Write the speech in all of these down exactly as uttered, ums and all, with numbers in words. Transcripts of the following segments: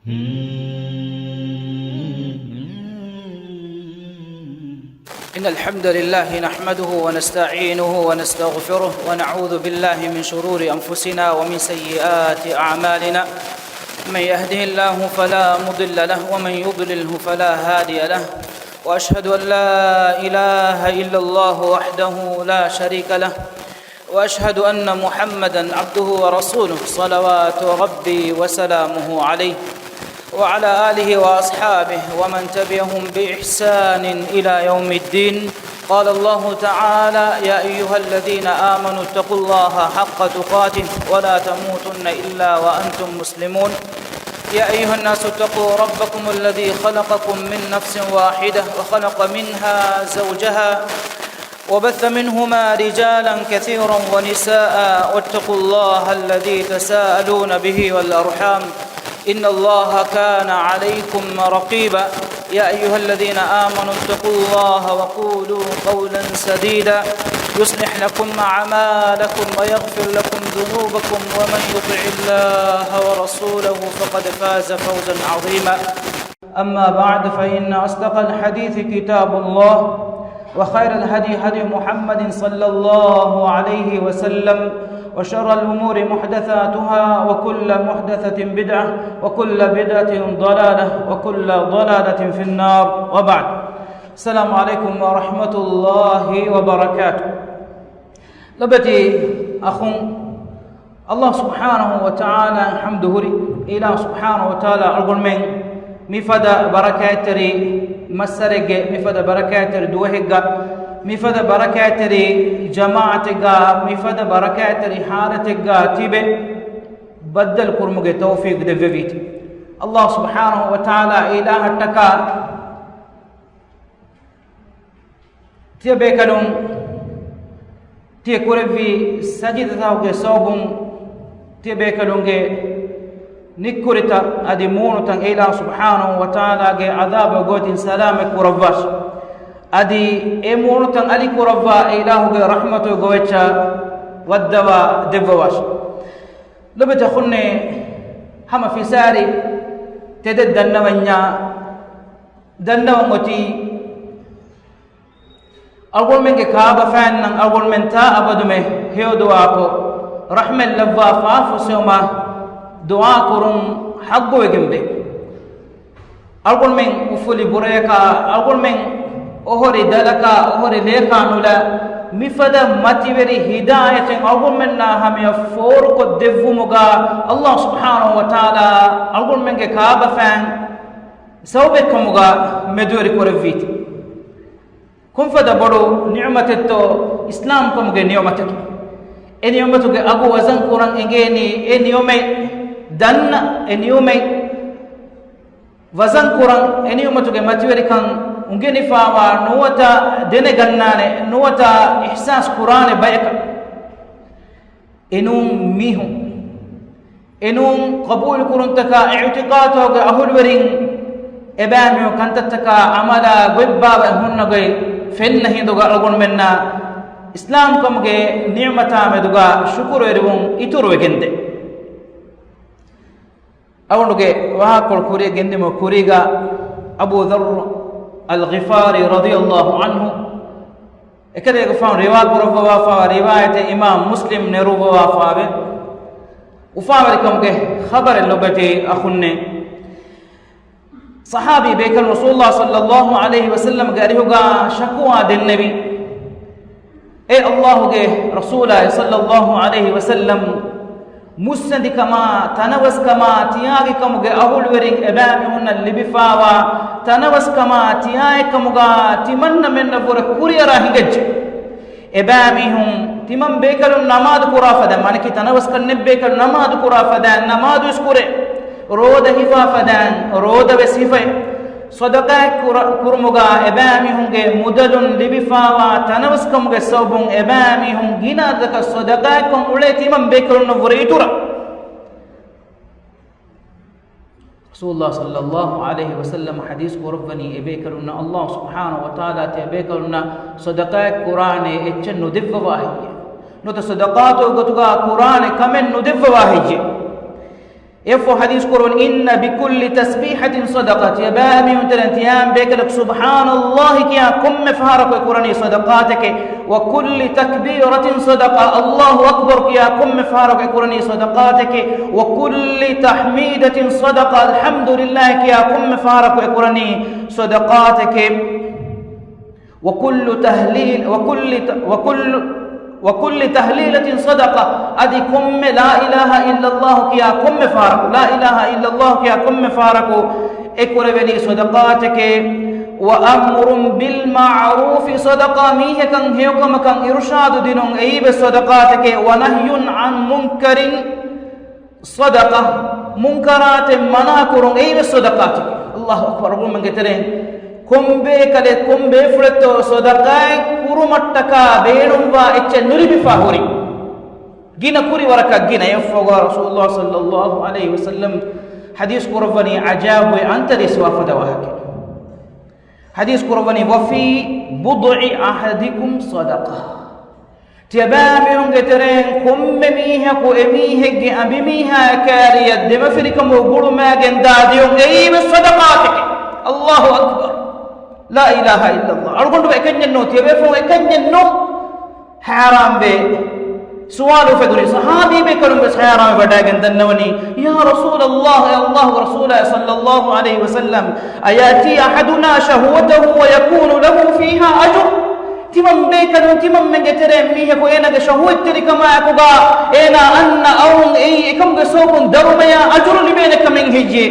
إن الحمد لله نحمده ونستعينه ونستغفره ونعوذ بالله من شرور أنفسنا ومن سيئات أعمالنا. من يهده الله فلا مضل له ومن يضلله فلا هادي له. وأشهد أن لا إله إلا الله وحده لا شريك له. وأشهد أن محمدا عبده ورسوله صلوات ربي وسلامه عليه وعلى آله وأصحابه ومن تبعهم بإحسان إلى يوم الدين. قال الله تعالى: يا أيها الذين آمنوا اتقوا الله حق تقاته ولا تموتن إلا وأنتم مسلمون. يا أيها الناس اتقوا ربكم الذي خلقكم من نفس واحدة وخلق منها زوجها وبث منهما رجالا كثيرا ونساء واتقوا الله الذي تساءلون به والأرحام إن الله كان عليكم رقيبا. يا أيها الذين آمنوا اتقوا الله وقولوا قولا سديدا يصلح لكم أعمالكم ويغفر لكم ذنوبكم ومن يطع الله ورسوله فقد فاز فوزا عظيما. أما بعد، فإن أصدق الحديث كتاب الله، وخير الهدي هدي محمد صلى الله عليه وسلم، وشر الأمور محدثاتها، وكل محدثة بدعة، وكل بدعة ضلالة، وكل ضلالة في النار. وبعد. السلام عليكم ورحمة الله وبركاته. ލޮބުވެތި އަޚުން، ﷲ ސުބްޙާނަހޫ ވަތަޢާލާއަށް ޙަމްދު ހުރި. އިލާހު ސުބްޙާނަހޫ ވަތަޢާލާ އަޅުގަނޑުމެން މިފަދަ ބަރަކާތްތެރި މައްސަރެއްގެ، މިފަދަ ބަރަކާތްތެރި ދުވަހެއްގަ، މިފަދަ ބަރަކާތްތެރި ޖަމާޢަތެއްގަ، މިފަދަ ބަރަކާތްތެރި ޙާލަތެއްގަ ތިބެ ބައްދަލު ކުރުމުގެ ތައުފީޤު ދެއްވެވީތީ. ﷲ ސުބްޙާނަހޫ ވަތަޢާލާ އިލާހަށްޓަކާ ތިޔަބޭކަލުން ތިޔަ ކުރެއްވި ސަޖިދަތަކުގެ ސަބަބުން ތިޔަބޭކަލުންގެ ނިއްކުރިތައް އަދި މޫނުތައް އެ އިލާހު ސުބްޙާނަހޫ ވަތަޢާލާގެ ޢަޛާބުގެ ގޮތުން ސަލާމަތް ކުރައްވާށި. އަދި އެ މޫނުތައް އަލި ކުރައްވާ އެ އިލާހުގެ ރަޙްމަތުގެ ގޮވައްޗަށް ވައްދަވާ ދެއްވަވާށި. ލޮބުވެތި އަޚުންނޭ، ހަމަ ފިސާރި ތެދެއް ދަންނަވަންޏާ، ދަންނަވަން އޮތީ، އަޅުގަނޑުމެންގެ ކާބަފައިންނަށް އަޅުގަނޑުމެން ތާ އަބަދުމެ ހެޔޮދުޢާކޮށް، ރަޙްމަތް ލައްވާ ފާފަ ފުއްސެވުމަށް ދުޢާ ކުރުން ޙައްޤުވެގެންވޭ. އަޅުގަނޑުމެން އުފުލި ބުރަޔަކާ، އަޅުގަނޑުމެން އޮހޮރި ދަލަކާ، އޮހޮރި ލެޔަކާ ނުލާ، މިފަދަ މަތިވެރި ހިދާޔަތެއް އަޅުގަނޑުމެންނާ ހަމަޔަށް ފޯރުކޮށް ދެއްވުމުގަ، ﷲ ސުބްޙާނަހޫ ވަތަޢާލާ އަޅުގަނޑުމެންގެ ކާބަފައިން ސަބަބެއްކަމުގަ މެދުވެރި ކުރެއްވީތީ. ކޮންފަދަ ބޮޑު ނިޢުމަތެއްތޯ އިސްލާމްކަމުގެ ނިޢުމަތަކީ. އެ ނިޢުމަތުގެ އަގު ވަޒަން ކުރަން އެނގޭނީ، އެ ނިޢުމަތް ދަންނަ، އެ ނިޢުމަތް ވަޒަން ކުރަން، އެ ނިޢުމަތުގެ މަތިވެރިކަން އުނގެނިފާވާ ނުވަތަ ދެނެގަންނާނެ، ނުވަތަ އިޙްސާސް ކުރާނެ ބަޔަކަށް. އެނޫން މީހުން، އެނޫން ޤަބޫލުކުރުންތަކާ އިޢުތިޤާދުތަކުގެ އަހުލުވެރިން އެބައިމީހުން ކަންތައްތަކާ ޢަމަލާ ގޮތްބާވައި ހުންނަ ގޮތް ފެންނަ ހިނދުގަ އަޅުގަނޑުމެންނަށް އިސްލާމްކަމުގެ ނިޢުމަތާ މެދުގަ ޝުކުރުވެރިވުން އިތުރުވެގެންދޭ. އަޅުގަނޑުގެ ވާހަކަކޮޅު ކުރިއަށް ގެންދިއުމުގެ ކުރީގަ އަބޫ ޛައްރު އަލްޣިފާރީ ރަޟިޔަﷲ ޢަންހު އެކަލޭގެފާނު ރިވާ ކުރައްވަވާފާވާ ރިވާޔަތެއް އިމާމް މުސްލިމް ނެރުއްވަވާފާވޭ. އުފާވެރިކަމުގެ ޚަބަރެއް ލޮބުވެތި އަޚުންނޭ. ޞަޙާބީ ބޭކަލުން ރަސޫލުﷲ ޞައްލަﷲ ޢަލައިހި ވަސައްލަމްގެ އަރިހުގަ ޝަކުވާ ދެންނެވި، އޭ ﷲގެ ރަސޫލާއޭ ޞައްލަﷲ ޢަލައިހި ވަސައްލަމް، މުއްސަނދިކަމާ، ތަނަވަސްކަމާ، ތިޔާގިކަމުގެ އަހުލުވެރިން އެބައިމީހުންނަށް ލިބިފާވާ ތަނަވަސްކަމާ، ތިޔާއެއްކަމުގަ ތިމަންނަމެންނަށްވުރެ ކުރިއަރާ ހިނގައްޖެ. އެބައިމީހުން ތިމަން ބޭކަލުން ނަމާދު ކުރާ ފަދައިން، މާނައަކީ ތަނަވަސްކަން ނެތް ބޭކަލުން ނަމާދު ކުރާ ފަދައިން ނަމާދުވެސް ކުރޭ. ރޯދަ ހިފާ ފަދައިން ރޯދަވެސް ހިފޭ. ޞަދަޤާތް ކުރ-، ކުރުމުގަ އެބައިމީހުންގެ މުދަލުން ލިބިފާވާ ތަނަވަސްކަމުގެ ސަބަބުން އެބައިމީހުން ގިނަ އަދަދަކަށް ޞަދަޤާތްކޮށް އުޅޭ ތިމަން ބޭކަލުންނަށްވުރެ އިތުރަށް. ރަސޫލުﷲ ޞައްލަﷲ ޢަލައިހި ވަސައްލަމަ ޙަދީޘް ކުރައްވަނީ އެބޭކަލުންނަށް ﷲ ސުބްޙާނަހޫ ވަތަޢާލާ ތިޔަބޭކަލުންނަށް ޞަދަޤާތް ކުރާނެ އެއްޗެއް ނުދެއްވަވާ ހެއްޔޭ؟ ނުވަތަ ޞަދަޤާތު ގޮތުގަ ކުރާނެ ކަމެއް ނުދެއްވަވާ ހެއްޔޭ؟ އެއަށްފަހު ޙަދީޘް ކުރައްވަނީ، إن بكل تسبيحة صدقة، ތިޔަބައިމީހުން ތެރެއިން ތިޔަބައިމީހުން ތިޔަބައިމީހުން ތިޔާ ބޭކަލަކު سبحان الله ކިޔާ ކޮންމެ ފަހަރަކު އެ ކުރަނީ ޞަދަޤާތެކޭ، وكل تكبيرة صدقة، الله أكبر ކިޔާ ކޮންމެ ފަހަރަކު އެ ކުރަނީ ޞަދަޤާތެކޭ، وكل تحميدة صدقة، الحمد لله ކިޔާ ކޮންމެ ފަހަރަކު އެ ކުރަނީ ޞަދަޤާތެކޭ. وكل تهليل، وكل ت-، وكل، وكل تهليلة صدقة، އަދި ކޮންމެ لا إله إلا الله ކިޔާ ކޮންމެ ފަހަރަކު، لا إله إلا الله ކިޔާ ކޮންމެ ފަހަރަކު އެ ކުރެވެނީ ޞަދަޤާތެކޭ. وأمر بالمعروف صدقة، މީހަކަށް ހެޔޮކަމަކަށް އިރުޝާދު ދިނުން އެއީވެސް ޞަދަޤާތެކޭ. ونهي عن منكر صدقة، މުންކަރާތެއް މަނާ ކުރުން އެއީވެސް ޞަދަޤާތެކޭ. الله أكبر، އަޅުގަނޑުމެންގެ ތެރެއިން ކޮންބޭކަލެއް، ކޮންބޭފުޅެއްތޯ ޞަދަޤާތް ކުރުމަށްޓަކާ ބޭނުންވާ އެއްޗެއް ނުލިބިފަ ހުރި. ގިނަ ކުރި ވަރަކަށް ގިނަ. އެއަށްފަހުގަ رسول الله صلى الله عليه وسلم ޙަދީޘް ކުރައްވަނީ ޢަޖާއިބު އަންތަރީސްވާ ފަދަ ވާހަކަ. ޙަދީޘް ކުރައްވަނީ، وفي بضع أحدكم صدقة. ތިޔަބައިމީހުންގެ ތެރެއިން ކޮންމެ މީހަކު އެމީހެއްގެ އަނބިމީހާ ކާރިއަށް ދެމަފިރިކަމުގަ ގުޅުމާގެން ދާ ދިޔުން އެއީވެސް ޞަދަޤާތެކޭ. الله أكبر. لا إله إلا الله. އަޅުގަނޑު އެކަންޏެއް ނޫން، ތިޔަބޭފުޅުން އެކަންޏެއް ނޫން. ހައިރާންވެ ސުވާލު އުފެދުނީ. ޞަޙާބީ ބޭކަލުން ވެސް ހައިރާންވެ ވަޑައިގެން ދަންނަވަނީ، يا رسول الله، އޭ ﷲގެ ރަސޫލާ صلى الله عليه وسلم، أيأتي أحدنا شهوته ويكون له فيها أجر؟ ތިމަން ބޭކަލުން، ތިމަންމެންގެ ތެރެއިން މީހަކު އޭނާގެ ޝަހުވަތްތެރިކަމާއެކުގަ އޭނާ އަންނަ އައުން އެއީ އެކަމުގެ ސަބަބުން ދަރުމަޔާ އަޖުރު ލިބޭނެ ކަމެއް ހެއްޔޭ؟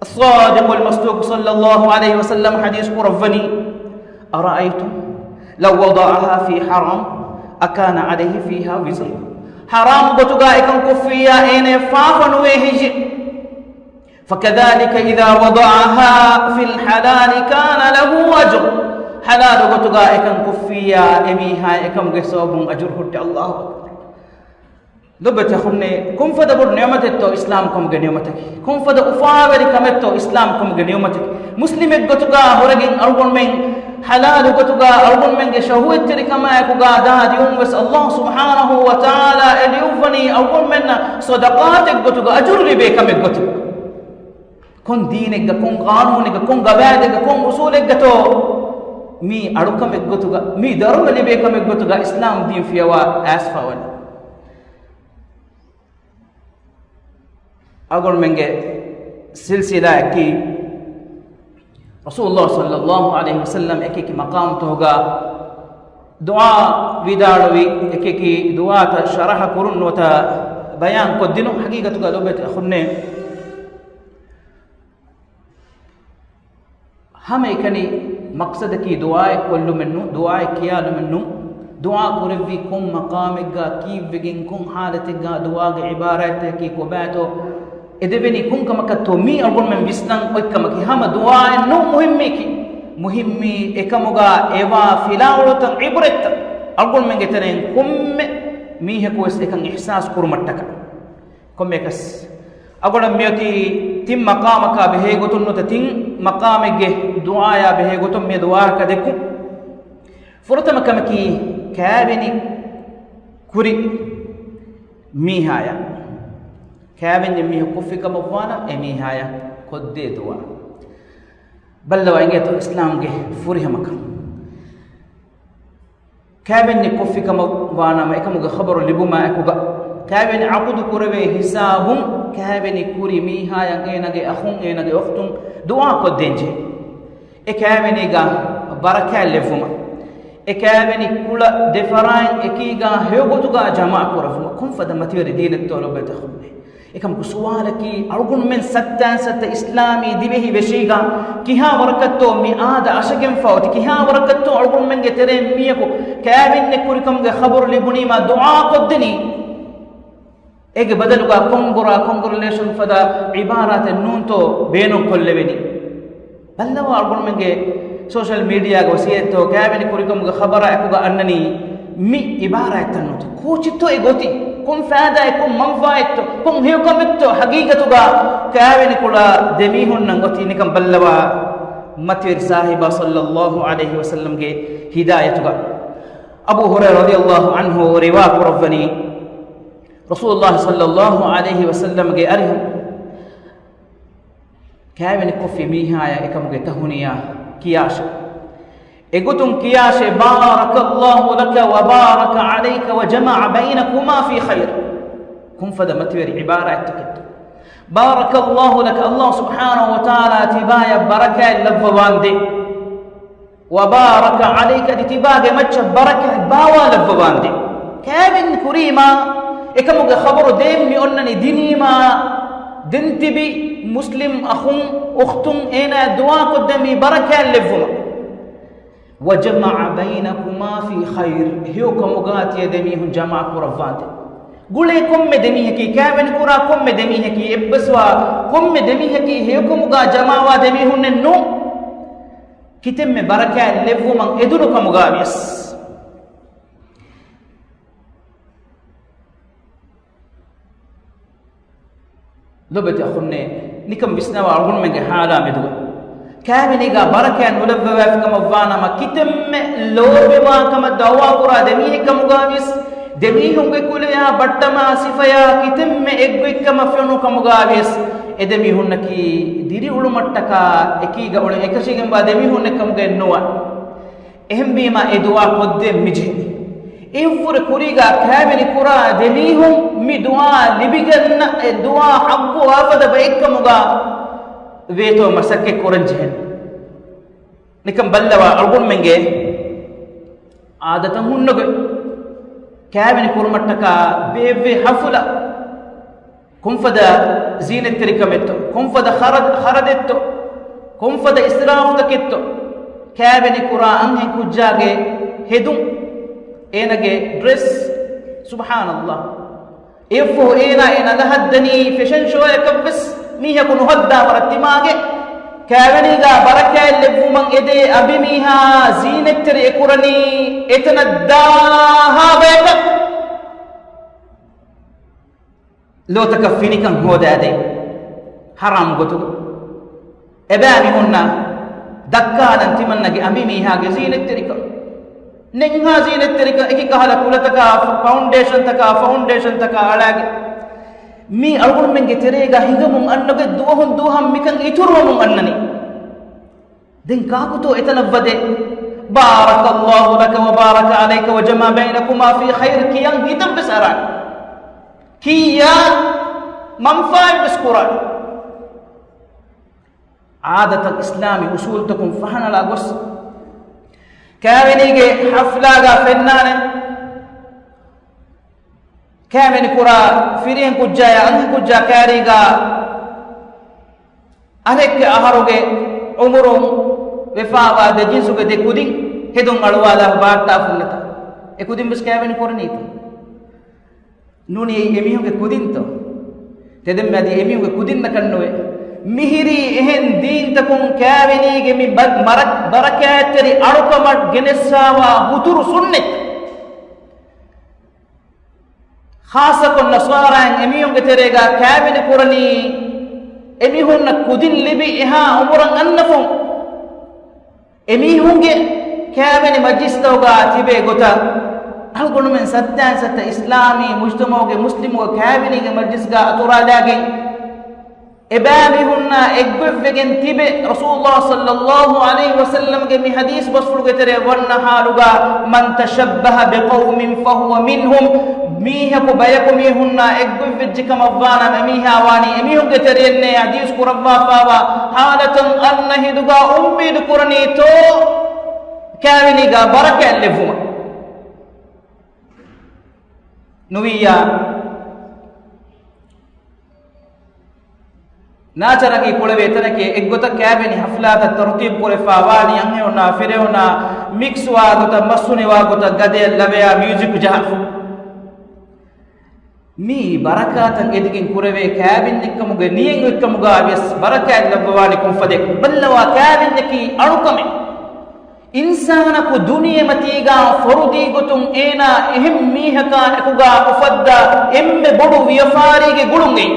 الصادق المصدوق صلى الله عليه وسلم ޙަދީޘް ކުރައްވަނީ، أرأيتم لو وضعها في حرام أكان عليه فيها وزر؟ ޙަރާމް ގޮތުގަ އެކަން ކޮށްފިއްޔާ އޭނަ ފާފަ ނުވޭ ހެއްޔޭ؟ فكذلك إذا وضعها في الحلال كان له أجر. ޙަލާލު ގޮތުގަ އެކަން ކޮށްފިއްޔާ އެމީހާ އެކަމުގެ ސަބަބުން އަޖުރު ހުއްޓި. الله أكبر. ލޮބުވެތި އަޚުންނޭ، ކޮންފަދަ ބޮޑު ނިޢުމަތެއްތޯ އިސްލާމްކަމުގެ ނިޢުމަތަކީ؟ ކޮންފަދަ އުފާވެރި ކަމެއްތޯ އިސްލާމްކަމުގެ ނިޢުމަތަކީ؟ މުސްލިމެއްގޮތުގަ ހުރެގެން އަޅުގަނޑުމެން ޙަލާލު ގޮތުގަ އަޅުގަނޑުމެންގެ ޝަހުވަތްތެރިކަމާއެކުގަ ދާ ދިޔުން ވެސް ﷲ ސުބްޙާނަހޫ ވަތަޢާލާ އެ ލިޔުއްވަނީ އަޅުގަނޑުމެންނަށް ޞަދަޤާތެއްގޮތުގަ އަޖުރު ލިބޭ ކަމެއްގޮތުގަ. ކޮން ދީނެއްގަ، ކޮން ޤާނޫނެއްގަ، ކޮން ޤަވާޢިދެއްގަ، ކޮން އުޞޫލެއްގަތޯ މީ އަޅުކަމެއްގޮތުގަ، މީ ދަރުމަ ލިބޭ ކަމެއްގޮތުގަ އިސްލާމް ދީން ފިޔަވާ އައިސްފަވަނީ؟ އަޅުގަނޑުމެންގެ ސިލްސިލާއަކީ، ރަސޫލުﷲ ޞައްލަﷲު ޢަލައިހި ވަސައްލަމް އެކިއެކި މަޤާމްތަކުގަ ދުޢާ ވިދާޅުވި، އެކިއެކި ދުޢާތައް ޝަރަޙަ ކުރުން ނުވަތަ ބަޔާން ކޮށްދިނުން. ޙަޤީޤަތުގަ ލޮބުވެތި އަޚުންނޭ، ހަމައެކަނި މަޤްޞަދަކީ ދުޢާއެއް ކޮށްލުމެއް ނޫން، ދުޢާއެއް ކިޔާލުމެއް ނޫން. ދުޢާ ކުރެއްވީ ކޮން މަޤާމެއްގަ، ކީއްވެގެން، ކޮން ޙާލަތެއްގަ، ދުޢާގެ ޢިބާރާތްތަކަކީ ކޮބާތޯ، އެ ދެވެނީ ކޮން ކަމަކަށްތޯ، މީ އަޅުގަނޑުމެން ވިސްނަން އޮތް ކަމަކީ. ހަމަ ދުޢާއެއް ނޫން މުހިއްމީކީ. މުހިއްމީ އެކަމުގަ އެވާ ފިލާވަޅުތައް، ޢިބްރަތްތައް އަޅުގަނޑުމެންގެ ތެރެއިން ކޮންމެ މީހަކު ވެސް އެކަން އިޙްސާސް ކުރުމަށްޓަކާ. ކޮންމެއަކަސް އަޅުގަނޑަށް މިއޮތީ ތިން މަޤާމަކާ ބެހޭ ގޮތުން ނުވަތަ ތިން މަޤާމެއްގެ ދުޢާޔާ ބެހޭ ގޮތުން މި ދުޢާއަކަށް ދެއްކުން. ފުރަތަމަ ކަމަކީ، ކައިވެނި ކުރި މީހާޔަށް، ކައިވެންޏެއް މީހަކު ކޮށްފި ކަމަށްވާނަމަ އެ މީހާޔަށް ކޮށްދޭ ދުޢާ. ބައްލަވާ އިނގޭތޯ އިސްލާމްގެ ފުރިހަމަކަން. ކައިވެންޏެއް ކޮށްފި ކަމަށް ވާނަމަ އެކަމުގެ ޚަބަރު ލިބުމާއެކުގަ، ކައިވެނި ޢަޤުދު ކުރެވޭ ހިސާބުން ކައިވެނި ކުރި މީހާޔަށް އޭނާގެ އަޚުން އޭނާގެ އުޚްތުން ދުޢާ ކޮށްދޭންޖެހޭ. އެ ކައިވެނީގަ ބަރަކާތް ލެއްވުމަށް. އެ ކައިވެނި ކުޅަ ދެފަރާތް އެކީގަ ހެޔޮގޮތުގަ ޖަމާ ކުރެއްވުމަށް. ކޮންފަދަ މަތިވެރި ދީނެއްތޯ ލޮބުވެތި އަޚުންނޭ! އެކަމަކު ސުވާލަކީ، އަޅުގަނޑުމެން ސައްތާން ސައްތަ އިސްލާމީ ދިވެހި ވެށީގަ ކިހާ ވަރަކަށްތޯ މި އާދަ އަށަގެންފަ އޮތީ؟ ކިހާ ވަރަކަށްތޯ އަޅުގަނޑުމެންގެ ތެރެއިން މީހަކު ކައިވެންޏެއް ކުރިކަމުގެ ޚަބަރު ލިބުނީމާ ދުޢާ ކޮށްދެނީ؟ އޭގެ ބަދަލުގަ ކޮންގުރާ، ކޮންގްރެޗުލޭޝަން ފަދަ ޢިބާރާތެއް ނޫންތޯ ބޭނުން ކޮށްލެވެނީ؟ ބައްލަވާ އަޅުގަނޑުމެންގެ ސޯޝަލް މީޑިއާގެ ވަސީލަތްތޯ ކައިވެނި ކުރިކަމުގެ ޚަބަރާ އެކުގަ އަންނަނީ މި ޢިބާރާތްތައް ނޫންތޯ؟ ކޯޗެއްތޯ އެ ގޮތީ؟ ކޮން ފައިދާއެއް، ކޮން މަންފާއެއްތޯ، ކޮން ހެޔޮކަމެއްތޯ ހަގީގަތުގަ ކައިވެނި ކުޅަ ދެމީހުންނަށް އޮތީ؟ ނިކަން ބައްލަވާ މަތިވެރި ސާހިބާ ޞައްލަﷲު ޢަލައިހި ވަސައްލަމްގެ ހިދާޔަތުގަ. އަބޫ ހުރައިރާ ރަޟިޔަﷲު ޢަންހު ރިވާ ކުރައްވަނީ، ރަސޫލުﷲ ޞައްލަﷲ ޢަލައިހި ވަސައްލަމްގެ އަރިހުން ކައިވެނިކޮށްފި މީހާޔަށް އެކަމުގެ ތަހުނިޔާ ކިޔާށޭ. އެގޮތުން ކިޔާށޭ، بارك الله لك وبارك عليك وجمع بينكما في خير. ކޮންފަދަ މަތިވެރި ޢިބާރާތްތަކެއްތޯ. بارك الله لك، ﷲ ސުބްޙާނަހޫ ވަތަޢާލާ ތިބާޔަށް ބަރަކާތް ލައްވަވާނދޭ. وبارك عليك، އަދި ތިބާގެ މައްޗަށް ބަރަކާތް ބާވާލައްވަވާނދޭ. ކައިވެނި ކުރީމާ އެކަމުގެ ޚަބަރު ދޭން މި އޮންނަނީ ދިނީމާ، ދެން ތިބި މުސްލިމް އަޚުން އުޚްތުން އޭނާ ދުޢާ ކޮށްދޭން މި ބަރަކާތް ލެއްވުމަށް. وجمع بينكما في خير، ހެޔޮކަމުގާ ތިޔަ ދެމީހުން ޖަމާ ކުރައްވާނދޭ. ގުޅޭ ކޮންމެ ދެމީހަކީ، ކައިވެނި ކުރާ ކޮންމެ ދެމީހަކީ، އެއްބަސްވާ ކޮންމެ ދެމީހަކީ ހެޔޮކަމުގާ ޖަމާވާ ދެމީހުންނެއް ނޫން. ކިތަންމެ ބަރަކާތް ލެއްވުމަށް އެދުނު ކަމުގާވިޔަސް. ލޮބެތި އަޚުންނޭ، ނިކަން ވިސްނަވާ އަޅުގަނޑުމެންގެ ހާލާ މެދުގަ. ކައިވެނީގާ ބަރަކާތް ނުލައްވަވާފިކަމަށްވާނަމަ، ކިތަންމެ ލޯބިވާކަމަށް ދަޢުވާކުރާ ދެމީހެއްކަމުގާވިޔަސް، ދެމީހުންގެ ކުލަޔާ ބައްޓަމާ ސިފަޔާ ކިތަންމެ އެއްގޮތްކަމަށް ފެނުނު ކަމުގާވިޔަސް، އެދެމީހުންނަކީ ދިރިއުޅުމަށްޓަކާ އެކީގަ އުޅެން އެކަށީގެންވާ ދެމީހުންނެއްކަމުގައެއްނުވާނެ. އެހެންވީމާ އެ ދުޢާ ކޮށްދޭން މިޖެހޭ. އެއަށްވުރެ ކުރީގާ ކައިވެނި ކުރާ ދެމީހުން މި ދުޢާ ލިބިގަންނަ، އެ ދުޢާ ޙައްޤު އާފަދަ ބައެއްކަމުގާ ވޭތޯ މަސައްކަތް ކުރަން ޖެހޭ. ނިކަން ބައްލަވާ އަޅުގަނޑުމެންގެ އާދަތަށް ހުންނަގޮތް ކައިވެނި ކުރުމަށްޓަކާ ބޭއްވޭ ޙަފުލާ. ކޮންފަދަ ޒީނަތްތެރިކަމެއްތޯ، ކޮންފަދަ ޚަރަދް، ޚަރަދެއްތޯ، ކޮންފަދަ އިސްރާފުތަކެއްތޯ، ކައިވެނި ކުރާ އަންހެން ކުއްޖާގެ ހެދުން، އޭނަގެ ޑްރެސް، ސުބްޙާނަﷲ. އެއަށްފަހު އޭނާ އެ ނަލަހައްދަނީ ފެޝަން ޝޯއަކަށްވެސް މީހަކު ނުހައްދާ ވަރަށް ތިމާގެ. ކައިވެނީގާ ބަރަކާތް ލެއްވުމަށް އެދޭ އަނބިމީހާ ޒީނަތްތެރި އެކުރަނީ އެތަނަށް ދާހާ ބަޔަކަށް. ލޯތަކަށް ފިނިކަން ހޯދާދޭ ހަރާމް ގޮތުގަ. އެބައިމީހުންނަށް ދައްކާލަން ތިމަންނަގެ އަނބިމީހާގެ ޒީނަތްތެރިކަން. ނެންހާ ޒީނަތްތެރިކަން އެކި ކަހަލަ ކުލަތަކާ، ފައުންޑޭޝަންތަކާ، ފައުންޑޭޝަންތަކާ އަޅާގެ. މީ އަޅުގަނޑުމެންގެ ތެރޭގަ ހިނގަމުން އަންނަގޮތް ދުވަހުން ދުވަހަށް މިކަން އިތުރުވަމުން އަންނަނީ. ދެން ކާކުތޯ އެތަނަށް ވަދެ، بارك الله لك وبارك عليك وجمع بينكما في خير ކިޔަން ހިތަށްވެސް އަރާނެ. ކިޔާ މަންފާއެއްވެސް ކުރާނެ. އާދަތައް އިސްލާމީ އުސޫލުތަކުން ފަހަނަޅާ ގޮސް، ކައިވެނީގެ ޙަފްލާގަ ފެންނާނެ. ކައިވެނި ކުރާ ފިރިހެން ކުއްޖާޔާ އަންހެން ކުއްޖާ ކައިރީގަ އަރެއްކެ އަހަރުގެ އުމުރުން ވެފާވާ ދެ ޖިންސުގެ ދެ ކުދިން ހެދުން އަޅުވާލާ ބާއްޓާފުންނަތަ؟ އެ ކުދިން ވެސް ކައިވެނި ކުރަނީތަ؟ ނޫނީ އެއީ އެމީހުންގެ ކުދިންތޯ؟ ތެދެންމެ އަދި އެމީހުންގެ ކުދިންނަކަށް ނުވޭ. މިހިރީ އެހެން ދީންތަކުން ކައިވެނީގެ މި ބަ-، މަރަ-، ބަރަކާތްތެރި އަޅުކަމަށް ގެނެއްސާވާ ހުތުރު ސުންނަތް. ޚާއްޞަކޮށް ނަޞާރާއިން އެމީހުންގެ ތެރޭގަ ކައިވެނި ކުރަނީ، އެމީހުންނަށް ކުދިން ލިބި އެހާ އުމުރަށް އަންނަފަހު، އެމީހުންގެ ކައިވެނި މަޖްލިސްތަކުގަ ތިބޭ ގޮތަށް، އަޅުގަނޑުމެން ސައްތައިން ސައްތަ އިސްލާމީ މުޖްތަމަޢުގެ މުސްލިމުގެ ކައިވެނީގެ މަޖްލިސްގަ އަތުރާލާގެން، އެބައިމީހުންނާ އެއްގޮތްވެގެން ތިބެ، ރަސޫލުﷲ ޞައްލަﷲ ޢަލައިހި ވަސައްލަމްގެ މި ޙަދީޘް ބަސްފުޅުގެ ތެރޭ ވަންނަ ޙާލުގަ، من تشبه بقوم فهو منهم، މީހަކު ބަޔަކު މީހުންނާ އެއްގޮތްވެއްޖެ ކަމަށްވާނަމަ، އެމީހާ ވާނީ އެމީހުންގެ ތެރެއިންނޭ. ޙަދީޘް ކުރައްވާފާވާ ޙާލަތަށް އަންނަ ހިނދުގަ އުއްމީދު ކުރަނީތޯ ކައިވެނީގަ ބަރަކާތް ލެއްވުމަށް؟ ނުވިއްޔާ، ނާޗަރަކީ ކުޅެވޭ ތަނެކޭ. އެއްގޮތަށް ކައިވެނި ޙަފްލާތައް ތަރުތީބު ކުރެފާ ވާނީ އަންހެނުންނާ ފިރިހެނުންނާ މިކްސްވާ ގޮތަށް، މަސްހުނިވާ ގޮތަށް، ގަދަޔަށް ލަވަޔާ މިއުޒިކު ޖަހާ. މީ ބަރަކާތަށް އެދިގެން ކުރެވޭ ކައިވެންޏެއްކަމުގެ ނިޔަތް އޮތްކަމުގަ ވެސް ބަރަކާތް ލައްވަވާނީ ކޮންފަދައެއް؟ ބައްލަވާ، ކައިވެންޏަކީ އަޅުކަމެއް. އިންސާނަކު ދުނިޔެމަތީގަ ފަރުދީ ގޮތުން އޭނާ އެހެން މީހަކާ އެކުގަ އުފައްދާ އެންމެ ބޮޑު ވިޔަފާރީގެ ގުޅުން އެއީ.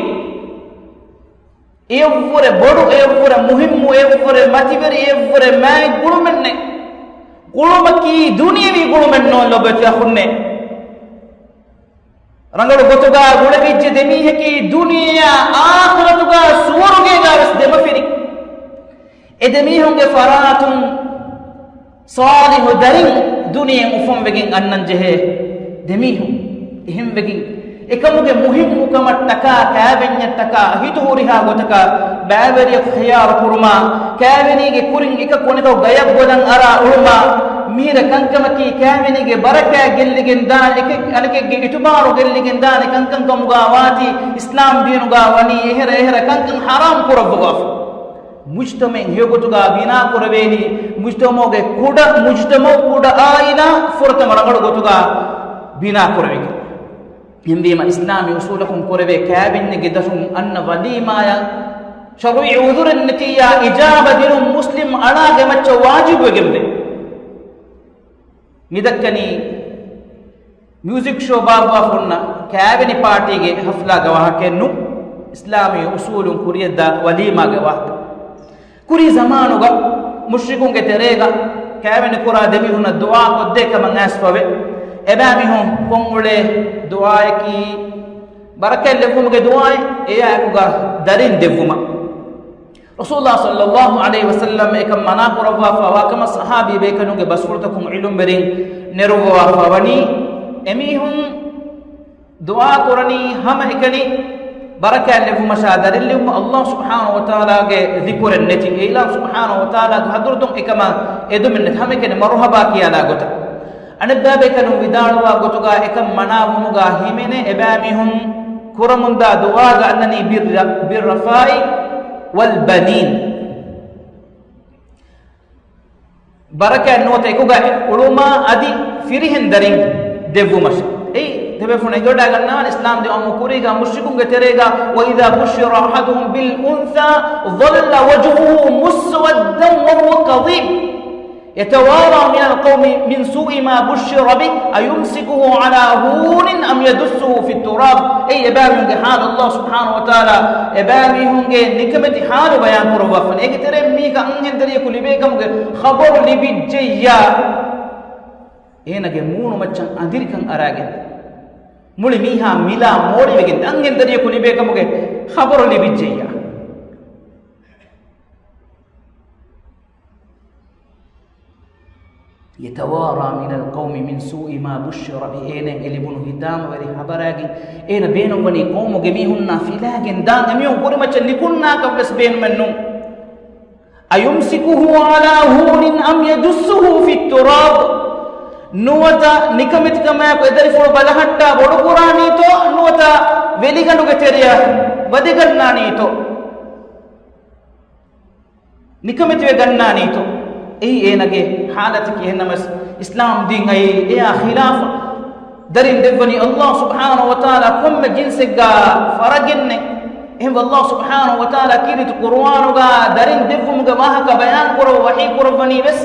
އެއަށްވުރެ ބޮޑު، އެއަށްވުރެ މުހިއްމު، އެއަށްވުރެ މަތިވެރި، އެއަށްވުރެ މާތް ގުޅުމެއް ނެތް. ގުޅުމަކީ ދުނިޔަވީ ގުޅުމެއް ނޫން، ލޮބުވެތި އަޚުންނޭ. ރަނގަޅު ގޮތުގަ ގުޅެވިއްޖެ ދެމީހަކީ ދުނިޔެއާ އާޚިރަތުގަ ސުވަރުގޭގަ ވެސް ދެމަފިރި. އެ ދެމީހުންގެ ފަރާތުން ޞާލިޙު ދަރިން ދުނިޔެ އުފަންވެގެން އަންނަން ޖެހޭ ދެމީހުން. އެހެންވެގެން އެކަމުގެ މުހިއްމުކަމަށްޓަކާ ކާވެންޏަށްޓަކާ ހިތުހުރިހާ ގޮތަކަށް ބައިވެރިޔަކު ޚިޔާރު ކުރުމާ، ކާވެނީގެ ކުރިން އެކަކު އަނެކަކު ގަޔަށް ވަދަން އަރާ އުޅުމާ، މިހިރަ ކަންކަމަކީ ކާވެނީގެ ބަރަކާތް ގެއްލިގެން ދާނެ، އެކެއް އަނެކެއްގެ އިތުބާރު ގެއްލިގެން ދާނެ ކަންކަން ކަމުގަ ވާތީ، އިސްލާމް ދީނުގަ ވަނީ އެހެރަ އެހެރަ ކަންކަން ޙަރާމް ކުރައްވަވާފަ. މުޖްތަމަޢެއް ހެޔޮގޮތުގަ ބިނާކުރެވޭނީ، މުޖްތަމަޢުގެ ކުޑަ މުޖްތަމަޢު، ކުޑަ ޢާއިލާ ފުރަތަމަ ރަނގަޅު ގޮތުގަ ބިނާކުރެވިގެން. އެހެންވީމަ، އިސްލާމީ އުޞޫލަކުން ކުރެވޭ ކާވެންޏެއްގެ ދަށުން އަންނަ ވަލީމާއަށް ޝަރުޢީ ޢުޛުރެއް ނެތިއްޔާ އިޖާބަ ދިނުން މުސްލިމް އަޅާގެ މައްޗަށް ވާޖިބުވެގެންވޭ. މިދައްކަނީ މިއުޒިކް ޝޯ ބާއްވާފަ އޮންނަ ކާވެނި ޕާޓީގެ ޙަފްލާގެ ވާހަކައެއް ނޫން، އިސްލާމީ އުޞޫލުން ކުރިޔަށްދާ ވަލީމާގެ ވާހަކަ. ކުރީ ޒަމާނުގަ މުޝްރިކުންގެ ތެރޭގަ ކާވެނި ކުރާ ދެމީހުންނަށް ދުޢާ ކޮށްދޭ ކަމަށް އައިސްފަވޭ. އެބައިމީހުން ކޮށްއުޅޭ ދުޢާއަކީ ބަރަކާތް ލެއްވުމުގެ ދުޢާއެއް، އެއާއެކުގަ ދަރިން ދެއްވުމަށް. ރަސޫލާ ޞައްލައްލާހު ޢަލައިހި ވަސައްލަމް އެކަން މަނާ ކުރައްވާފަ ވާކަމަށް ޞަޙާބީ ބޭކަލުންގެ ބަސްފުޅުތަކުން ޢިލްމުވެރިން ނެރުއްވަވާފަ ވަނީ، އެމީހުން ދުޢާ ކުރަނީ ހަމައެކަނި ބަރަކާތް ލެއްވުމަށާ ދަރިން ލިޔުމަށް، ﷲ ސުބްޙާނަހޫ ވަތަޢާލާގެ ޛިކުރެއް ނެތި، އެ އިލާހު ސުބްޙާނަހޫ ވަތަޢާލާގެ ޙަޟްރަތުން އެކަމަށް އެދުމެއް ނެތި، ހަމައެކަނި މަރުޙަބާ ކިޔާލާ ގޮތަށް. އަނެއްބައިބޭކަލުން ވިދާޅުވާ ގޮތުގަ އެކަން މަނާވުމުގަ ހިމެނޭ އެބައިމީހުން ކުރަމުންދާ ދުޢާގަ އަންނަނީ ބިއްރަ-، ބިއްރަފާޢި ވަލްބަނީން. ބަރަކާތް ނުވަތަ އެކުގަ އުޅުމާ އަދި ފިރިހެން ދަރިން ދެއްވުމަށް. އެއީ ތިބޭފުޅުން އެނގިވަޑައިގަންނާނެ އިސްލާމްދީން އައުމުގެ ކުރީގަ މުޝްރިކުންގެ ތެރޭގަ، وَإِذَا بُشِّرَ أَحَدُهُمْ بِالْأُنْثَىٰ ظَلَّ وَجْهُهُ مُسْوَدًّا وَهُوَ كَظِيمٌ. يَتَوَارَىٰ مِنَ الْقَوْمِ مِنْ سُوءِ مَا بُشِّرَ بِهِ أَيُمْسِكُهُ عَلَىٰ هُونٍ أَمْ يَدُسُّهُ فِي التُّرَابِ. އެއީ އެބައިމީހުންގެ ޙާލު. ﷲ ސުބްޙާނަހޫ ވަތަޢާލާ އެބައިމީހުންގެ ނިކަމެތި ޙާލު ބަޔާން ކުރައްވާފަ. އޭގެ ތެރެއިން މީހަކަށް އަންހެން ދަރިޔަކު ލިބޭ ކަމުގެ ޚަބަރު ލިބިއްޖެއްޔާ، އޭނަގެ މޫނު މައްޗަށް އަނދިރިކަން އަރާގެން، މުޅި މީހާ މިލާ މޯޅިވެގެން، އަންހެން ދަރިޔަކު ލިބޭ ކަމުގެ ޚަބަރު ލިބިއްޖެއްޔާ. يَتَوَارَىٰ مِنَ الْقَوْمِ مِنْ سُوءِ مَا بُشِّرَ بِهِ. އޭނައަށް އެ ލިބުނު ހިތާމަވެރި ޚަބަރާގެން އޭނަ ބޭނުންވަނީ ޤައުމުގެ މީހުންނާ ފިލާގެން ދާން، އެމީހުން ކުރިމައްޗަށް ނިކުންނާކަށް ވެސް ބޭނުމެއް ނޫން. أَيُمْسِكُهُ عَلَىٰ هُونٍ أَمْ يَدُسُّهُ فِي التُّرَابِ. ނުވަތަ ނިކަމެތިކަމާއެކު އެ ދަރިފުޅު ބަލަހައްޓާ ބޮޑުކުރާނީތޯ، ނުވަތަ ވެލިގަނޑުގެ ތެރެއަށް ވަދެގަންނާނީތޯ. ނިކަމެތިވެ ގަންނާނީތޯ؟ އެއީ އޭނަގެ ޙާލަތަކީ. އެހެންނަމަވެސް، އިސްލާމް ދީން އައީ އެއާ ޚިލާފަށް. ދަރިން ދެއްވަނީ ﷲ ސުބްޙާނަހޫ ވަތަޢާލާ ކޮންމެ ޖިންސެއްގަ ފަރަގެއްނެތް. އެހެންވެ، ﷲ ސުބްޙާނަހޫ ވަތަޢާލާ ކީރިތި ޤުރުއާނުގަ ދަރިން ދެއްވުމުގެ ވާހަކަ ބަޔާން ކުރައްވަ ވަޙީ ކުރައްވަނީ ވެސް،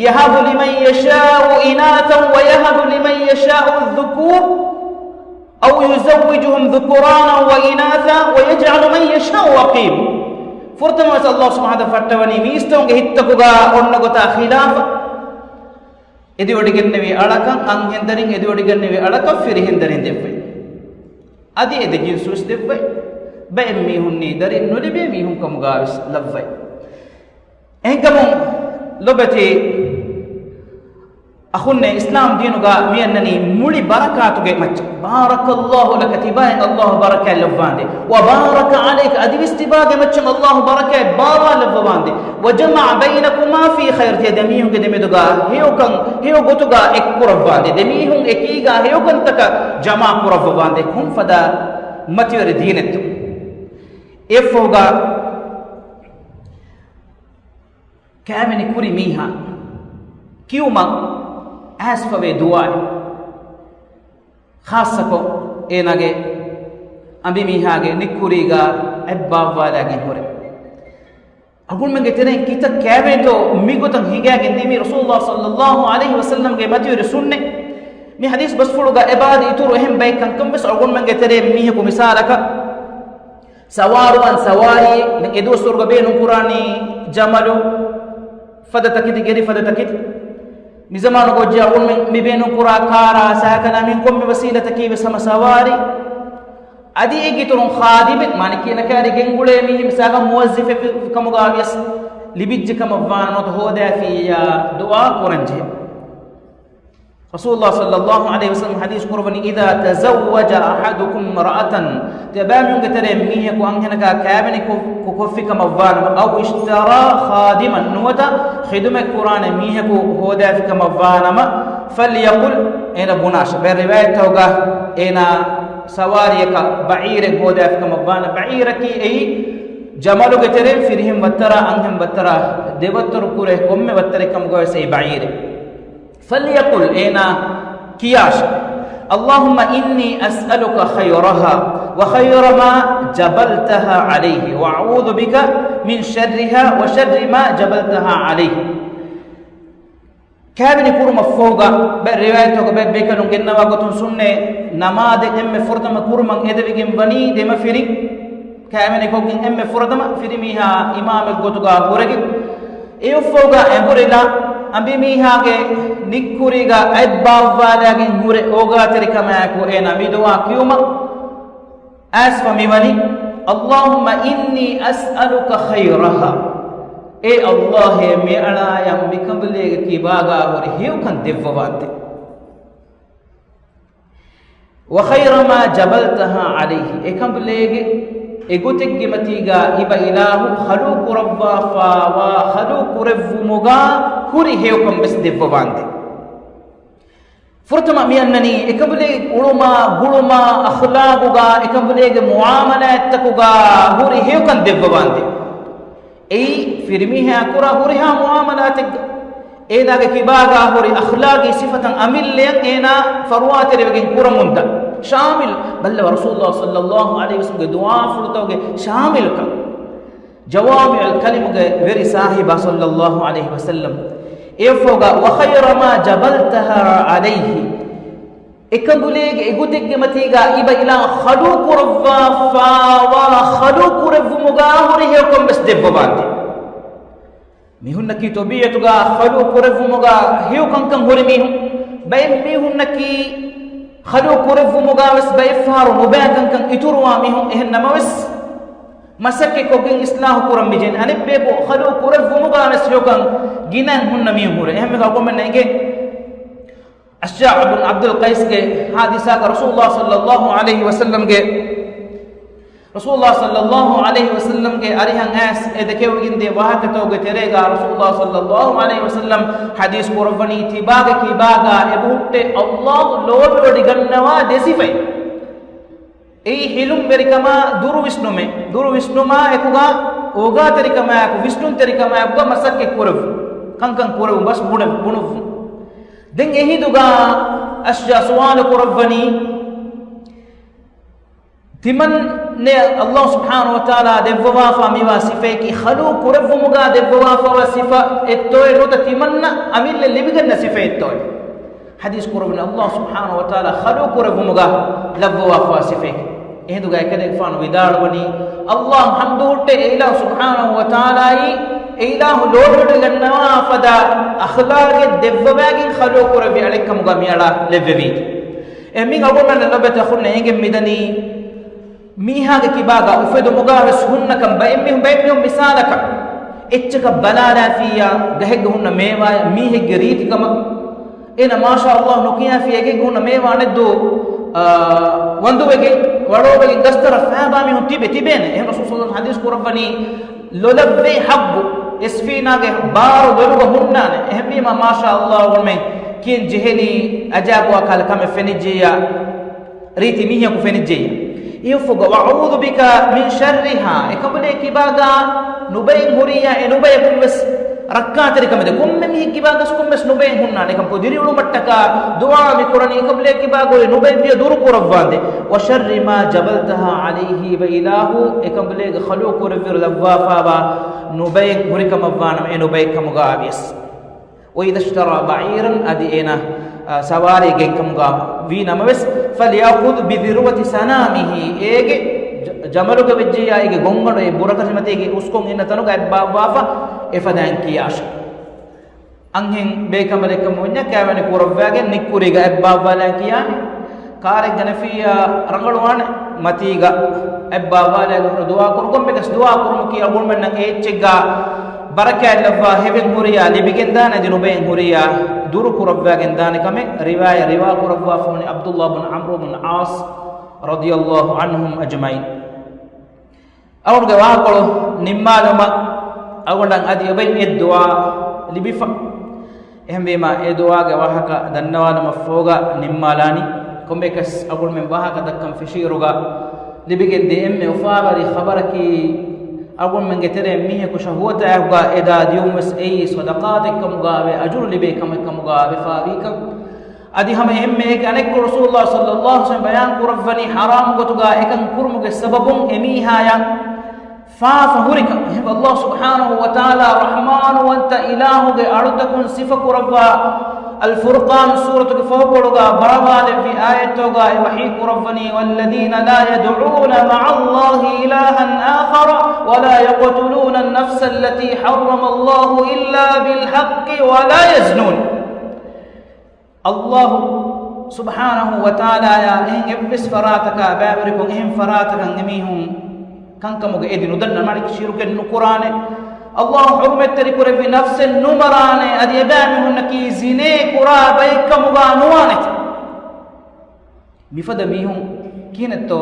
يَهَبُ لِمَن يَشَاءُ إِنَاثًا وَيَهَبُ لِمَن يَشَاءُ الذُّكُورَ أَوْ يُزَوِّجُهُمْ ذُكْرَانًا وَإِنَاثًا وَيَجْعَلُ مَن يَشَاءُ عَقِيمًا. ފުރަތަމަވެސް ﷲ ސުބްޙާނަހޫ ވަތަޢާލާ ފައްޓަވަނީ މީސްތަކުންގެ ހިތްތަކުގަ އޮންނަ ގޮތާ ޚިލާފަށް. އެދިވޮޑިގެންނެވި އަޅަކަށް އަންހެންދަރިން، އެދިވޮޑިގެންނެވި އަޅަކަށް ފިރިހެންދަރިން ދެއްވައި. އަދި އެ ދެ ޖިންސުވެސް ދެއްވައި. ބައެއް މީހުންނީ ދަރިން ނުލިބޭ މީހުންކަމުގަވެސް ލައްވައި. އެހެންކަމުން ލޮބެތި އަޚުންނޭ، އިސްލާމް ދީނުގަ މިއަންނަނީ މުޅި ބަރަކާތުގެ މައްޗަށް. بَارَكَ اللَّهُ لَكَ، ތިބާއަށް ﷲ ބަރަކާތް ލައްވާނދޭ. وَبَارَكَ عَلَيْكَ، އަދިވެސް ތިބާގެ މައްޗަށް ﷲ ބަރަކާތް ބާވާލައްވަވާނދޭ. وَجَمَعَ بَيْنَكُمَا فِي خَيْرٍ، ތިޔަ ދެމީހުންގެ ދެމެދުގަ ހެޔޮކަން، ހެޔޮ ގޮތުގަ އެއްކުރައްވާނދޭ. ދެމީހުން އެކީގަ ހެޔޮކަންތަކަށް ޖަމާ ކުރައްވަވާނދޭ. ކޮންފަދަ މަތިވެރި ދީނެއްތޯ. އެއަށްފަހުގަ ކާވެނި ކުރި މީހާ ކިޔުމަށް އައިސްފަވޭ ދުޢާއެއް. ޚާއްޞަކޮށް އޭނާގެ އަނބިމީހާގެ ނިއްކުރީގަ އަތް ބާއްވާލާގެން ހުރެ. އަޅުގަނޑުމެންގެ ތެރެއިން ކިތައް ކާވެނިތޯ މިގޮތަށް ހިނގައިގެން ދިޔަ؟ މީ ރަސޫލުﷲ ޞައްލައްލާހު ޢަލައިހި ވަސައްލަމްގެ މަތިވެރި ސުންނަތް. މި ޙަދީޘް ބަސްފުޅުގަ އެބައި އިތުރު އެހެން ބައެއް ކަންކަން ވެސް އަޅުގަނޑުމެންގެ ތެރެއިން މީހަކު މިސާލަކަށް ސަވާރުވާން ސަވާރީ، ދެން އެދުވަސްވަރުގަ ބޭނުން ކުރާނީ ޖަމަލު ފަދަ ތަކެތި، ގެރި ފަދަ ތަކެތި. މިޒަމާނުގަ އޮއްޖެ އަޅުގަނޑުމެން މި ބޭނުންކުރާ ކާރާ ސައިކަލާ މިން ކޮންމެ ވަސީލަތަކީ ވެސް ހަމަ ސަވާރީ. އަދި އޭގެ އިތުރުން ޚާދިމެއް، މާނަ ކިޔަން ކާރި ގެންގުޅޭ މީހެއް މިސާލަކަށް މުވައްޒިފެއް ކަމުގަ ވިޔަސް ލިބިއްޖެ ކަމަށް ވާނަމަ ހޯދާފިއްޔާ ދުޢާ ކުރަންޖެހޭ. ރަސޫލުﷲ ޞައްލަﷲ ޢަލައިހި ވަސައްލަމަ ޙަދީޘް ކުރައްވަނީ، إذا تزوج أحدكم امرأة، ތިޔަބައިމީހުންގެ ތެރެއިން މީހަކު އަންހެނަކާ ކައިވެނި ކޮށް، ކޮށްފި ކަމަށް ވާނަމަ، أو اشترى خادما، ނުވަތަ ޚިދުމަތް ކުރާނެ މީހަކު ހޯދާފި ކަމަށް ވާނަމަ، فليقل، އޭނަ ބުނާށޭ. ބައެއް ރިވާޔަތްތަކުގަ އޭނަ ސަވާރީއަކަށް ބަޢީރެއް ހޯދާފި ކަމަށް ވާނަމަ، ބަޢީރަކީ އެއީ ޖަމަލުގެ ތެރެއިން ފިރިހެން ވައްތަރާ އަންހެން ވައްތަރާ ދެވައްތަރު ކުރޭ ކޮންމެ ވައްތަރެއް ކަމުގަވެސް އެއީ ބަޢީރެއް. فليقل، އޭނާ ކިޔާށޭ، اللهم إني أسألك خيرها وخير ما جبلتها عليه وأعوذ بك من شرها وشر ما جبلتها عليه. ކައިވެނި ކުރުމަށްފަހުގަ ބައެއް ރިވާޔަތްތަކުގަ ބައެއް ބޭކަލުން ގެންނަވާ ގޮތުން ސުންނަތް ނަމާދެއް އެންމެ ފުރަތަމަ ކުރުމަށް އެދެވިގެން ވަނީ ދެމަފިރިން ކައިވެނި ކޮށްގެން އެންމެ ފުރަތަމަ ފިރިމީހާ އިމާމެއް ގޮތުގަ ހުރެގެން، އެއަށްފަހުގަ އެނބުރިލާ އަނބިމީހާގެ ނިއްކުރީގަ އަތްބާއްވާލާގެން ހުރެ އޯގާތެރިކަމާއެކު އޭނާ މި ދުޢާ ކިޔުމަށް އައިސްފަ މިވަނީ، اللهم إني أسألك خيرها. އޭ ﷲ، މިއަޅާޔަށް މިކަނބަލޭގެ ކިބާގާ ހުރި ހެޔޮކަން ދެއްވަވާންދޭ. وخير ما جبلتها عليه، އެކަނބަލޭގެ އެގޮތެއްގެ މަތީގާ އިބަ އިލާހު ޚަލުޤުކުރައްވާފައިވާ، ޚަލުޤުކުރެއްވުމުގާ ހުރި ހެޔޮކަން ވެސް ދެއްވަވާންދޭ. ފުރަތަމަ މި އަންނަނީ އެކަނބަލޭގެ އުޅުމާ، ގުޅުމާ، އަޚްލާގުގާ، އެކަނބަލޭގެ މުޢާމަލާތްތަކުގާ ހުރި ހެޔޮކަން ދެއްވަވާންދޭ. އެއީ ފިރިމީހާ ކުރާ ހުރިހާ މުޢާމަލާތެއްގަ އޭނާގެ ކިބާގާ ހުރި އަޚްލާގީ ސިފަތައް އަމިއްލަޔަށް އޭނާ ފަރުވާތެރިވެގެން ކުރަމުންދާ ޝާމިލް، ބައްލަވާ ރަސޫލުﷲ ޞައްލަﷲ ޢަލައިހި ވަސައްލަމްގެ ދުޢާފުޅުތަކުގެ ޝާމިލްކަން. ޖަވާމިޢުލް ކަލިމުގެ ވެރި ސާހިބާ ޞައްލަﷲ ޢަލައިހި ވަސައްލަމް. އެއަށްފަހުގަ، وخير ما جبلتها عليه، އެކަނބަލޭގެ އެގޮތެއްގެ މަތީގާ އިބަ އިލާ ޚަލުޤުކުރައްވާފައިވާ، ޚަލުޤުކުރެއްވުމުގާ ހުރި ހެޔޮކަން ވެސް ދެއްވަވާންދޭ. މީހުންނަކީ ޠަބީޢަތުގާ ޚަލުޤުކުރެއްވުމުގާ ހެޔޮކަންކަން ހުރި މީހުން. ބައެއް މީހުންނަކީ ޚަލުޤުކުރެއްވުމުގާ ވެސް ބައެއްފަހަރު ނުބައިކަންކަން އިތުރުވާ މީހުން. އެހެން ނަމަވެސް، މަސައްކަތްކޮށްގެން އިޞްލާޙު ކުރަން މިޖެހެނީ. އަނެއްބަޔަކު ޚަލުޤުކުރެއްވުމުގާ ވެސް ހެޔޮކަން ގިނައިން ހުންނަ މީހުން ހުރޭ. އެހެންވެ، އަޅުގަނޑުމެންނަށް އެނގޭ، އަޝްޖާޢު ބިން ޢަބްދުލް ޤައިސްގެ ޙާދިސާގަ ރަސޫލުﷲ ޞައްލަﷲ ޢަލައިހި ވަސައްލަމްގެ، ރަސޫލުﷲ ޞައްލަﷲ ޢަލައިހި ވަސައްލަމްގެ އަރިހަށް އައިސް އެ ދެކެވިގެންދިޔަ ވާހަކަތަކުގެ ތެރޭގަ ރަސޫލުﷲ ޞައްލަﷲ ޢަލައިހި ވަސައްލަމް ޙަދީޘް ކުރައްވަނީ، ތިބާގެ ކިބާގާ އެބަހުއްޓޭ ﷲ ލޯބިވޮޑިގަންނަވާ ދެ ސިފައެއް. އެއީ ޙިލްމްވެރިކަމާ ދުރުވިސްނުމެއް، ދުރުވިސްނުމާ އެކުގާ އޯގާތެރިކަމާއެކު، ވިސްނުންތެރިކަމާއެކުގާ މަސައްކަތް ކުރެއްވުން، ކަންކަން ކުރެވުން، ބަސް ބުނެ، ބުނުއްވުން. ދެން އެހިނދުގާ އަޝްޖާ ސުވާލު ކުރައްވަނީ، ތިމަންނަޔަށް ﷲ ސުބްޙާނަހޫ ވަތަޢާލާ ދެއްވަވާފާ މިވާ ސިފަޔަކީ ޚަލުޤު ކުރެއްވުމުގާ ދެއްވަވާފާވާ ސިފައެއްތޯއޭ ނުވަތަ ތިމަންނަ އަމިއްލަ ލިބިގަންނަ ސިފައެއްތޯއޭ؟ ޙަދީޘް ކުރައްވަނީ ﷲ ސުބްޙާނަހޫ ވަތަޢާލާ ޚަލުޤު ކުރެއްވުމުގާ ލައްވަވާފާ ސިފައެކޭ. އެހިނދުގާ އެކަލޭގެފާނު ވިދާޅުވަނީ، ﷲ ޙަމްދު ހުއްޓޭ އެ އިލާހު ސުބްޙާނަހޫ ވަތަޢާލާއީ، އެ އިލާހު ލޯބިވެޑިގަންނަވާ ފަދަ އަޚްލާޤެއް ދެއްވަވައިގެން ޚަލުޤު ކުރެއްވި އަޅެއްކަމުގާ މިއަޅާ ލެއްވެވީ. އެ މި އަޅުގަނޑަށް ލޮބުވެތި އަޚުންނޭ އެނގެން މިދަނީ، މީހާގެ ކިބާގަ އުފެދުމުގާ ވެސް ހުންނަކަން ބައެއް މީހުން، ބައެއް މީހުން މިސާލަކަށް އެއްޗަކަށް ބަލާލާފިއްޔާ ގަހެއްގަ ހުންނަ މޭވާއެއް މީހެއްގެ ރީތިކަމަށް އޭނަ މާޝާﷲ ނުކިޔާފިއްޔާ އެކެއްގަ ހުންނަ މޭވާ ނެއްދޫ، އާ، ވަންދުވެގެން، ވަޅޯވެގެން ގަސްތަރަށް ފައިބާ މީހުން ތިބޭ، ތިބޭނެ. އެހެން ރަސޫލު ޞައްލަﷲ ޢަލައިހި ވަސައްލަމް ޙަދީޘް ކުރައްވަނީ، ލޮލަށްވޭ ޙައްގު އެސްފީނާގެ ބާރު ލޮލުގަ ހުންނާނެ. އެހެންވީމާ މާޝާﷲ ގޮމެ ކިޔަން ޖެހެނީ އަޖާބުވާ ކަހަލަ ކަމެއް ފެނިއްޖެއްޔާ، ރީތި މީހަކު ފެނިއްޖެއްޔާ. އެއަށްފަހުގަ، وأعوذ بك من شرها، އެކަނބުލޭ ކިބާގާ ނުބައިން ހުރިއްޔާ އެ ނުބަޔަކުން ވެސް ރައްކާތެރިކަމެއް ދޭ. ކޮންމެ މީހެއް ކިބާގަސް ކޮންމެސް ނުބައިން ހުންނާނެ. އެކަމަކު ދިރިއުޅުމަށްޓަކާ ދުޢާ މި ކުރަނީ އެކަނބުލޭ ކިބާގަ އޮތް ނުބައިން ވިޔަ ދުރު ކުރައްވާނދޭ. وشر ما جبلتها عليه، އެބަ އިލާހު އެކަނބުލޭގެ ޚަލުޤު ކުރެއްވިއިރު ލައްވާފާވާ ނުބައެއް ހުރިކަމަށްވާނަމަ އެ ނުބައެއް ކަމުގާ ވިޔަސް. وإذا اشترى بعيرا، އަދި އޭނާ، އާ، ސަވާރީ ގެންކަމުގާ ވީ ނަމަވެސް، فليأخذ بذروة سنامه، އޭގެ ޖަ-، ޖަމަލުގަ ވެއްޖެއްޔާ އޭގެ ގޮންގަނޑު އެ ބުރަކަށި މަތީގެ އުސްކޮން އިންނަ ތަނުގަ އެއްބާއްވާފަ އެފަދައިން ކިޔާށޭ. އަންހެން ބޭކަނބަލެއްކަމުގެ ބުންޏަށް ކައިވެނި ކުރައްވައިގެން ނިއްކުރީގަ އެއްބާއްވާލާ ކިޔާނެ. ކާރެއްގަ ނަފިއްޔާ ރަނގަޅުވާނެ މަތީގަ އެއްބާއްވާލާގެ ހުރެ ދުޢާ ކުރު، ކޮންމެކަސް ދުޢާ ކުރުމަކީ އަޅުގަނޑުމެންނަށް އެ އެއްޗެއްގަ ބަރަކާތް ލައްވާ ހެވެއް ހުރިޔާ ލިބިގެންދާނެ، އަދި ނުބައެއް ހުރިޔާ ދުރު ކުރައްވާގެންދާނެ ކަމެއް. ރިވާޔަތް ރިވާ ކުރައްވާފަވަނީ ޢަބްދުﷲ ބުން ޢަމްރު ބުން ޢާޞް ރަޟިޔަﷲ ޢަންހުމް އަޖްމަޢީން. އަޅުގަނޑުގެ ވާހަކަކޮޅު ނިންމާލުމަށް އަޅުގަނޑަށް އަދި އެބައިން އެއް ދުޢާ ލިބިފަ. އެހެންވީމަ، އެ ދުޢާގެ ވާހަކަ ދަންނަވާލުމަށްފަހުގަ ނިންމާލާނީ. ކޮންމެއަކަސް އަޅުގަނޑުމެން ވާހަކަ ދައްކަން ފެށިއިރުގަ ލިބިގެންދިޔަ އެންމެ އުފާވެރި ޚަބަރަކީ، އަޅުގަނޑުމެންގެ ތެރެއިން މީހަކު ޝަހުވަތާއެކުގަ އެދާ ދިޔުންވެސް އެއީ ޞަދަޤާތެއްކަމުގައިވޭ، އަޖުރު ލިބޭ ކަމެއްކަމުގައިވެފަވީކަން. އަދި ހަމަ އެހެންމެ އޭގެ އަނެއްކޮޅު ރަސޫލުﷲ ޞައްލަﷲ ޢަލައިހި ވަސައްލަމަ ބަޔާން ކުރައްވަނީ، ޙަރާމް ގޮތުގަ އެކަން ކުރުމުގެ ސަބަބުން އެމީހާޔަށް ފާފަ ހުރިކަން. އެހެން ﷲ ސުބްޙާނަހޫ ވަތަޢާލާ ރަޙްމާނުވަންތަ އިލާހުގެ އަޅުތަކުން ސިފަކުރައްވާ އަލް ފުރްޤާން ސޫރަތުގެ ފަހުކޮޅުގަ ބަރަވާލެއްވި އާޔަތްތަކުގައި ވަޙީ ކުރައްވަނީ، وَالَّذِينَ لَا يَدْعُونَ مَعَ اللَّهِ إِلَٰهًا آخَرَ وَلَا يَقْتُلُونَ النَّفْسَ الَّتِي حَرَّمَ اللَّهُ إِلَّا بِالْحَقِّ وَلَا يَزْنُونَ. ﷲ ސުބްޙާނަހޫ ވަތަޢާލާޔާ އެހެން އެއްވެސް ފަރާތަކާ ބައިވެރިކޮށް، އެހެން ފަރާތަކަށް އެމީހުން ކަންކަމުގެ އެދި ނުދަންނަ، މާނައަކީ ޝިރުކެއް ނުކުރާނެ. ﷲ ޙުރުމަތްތެރިކުރެއްވި ނަފްސެއް ނުމަރާނެ، އަދި އެބައިމީހުންނަކީ ޒިނޭ ކުރާ ބައެއްކަމުގަ ނުވާނެތެ. މިފަދަ މީހުން ކިހިނެއްތޯ؟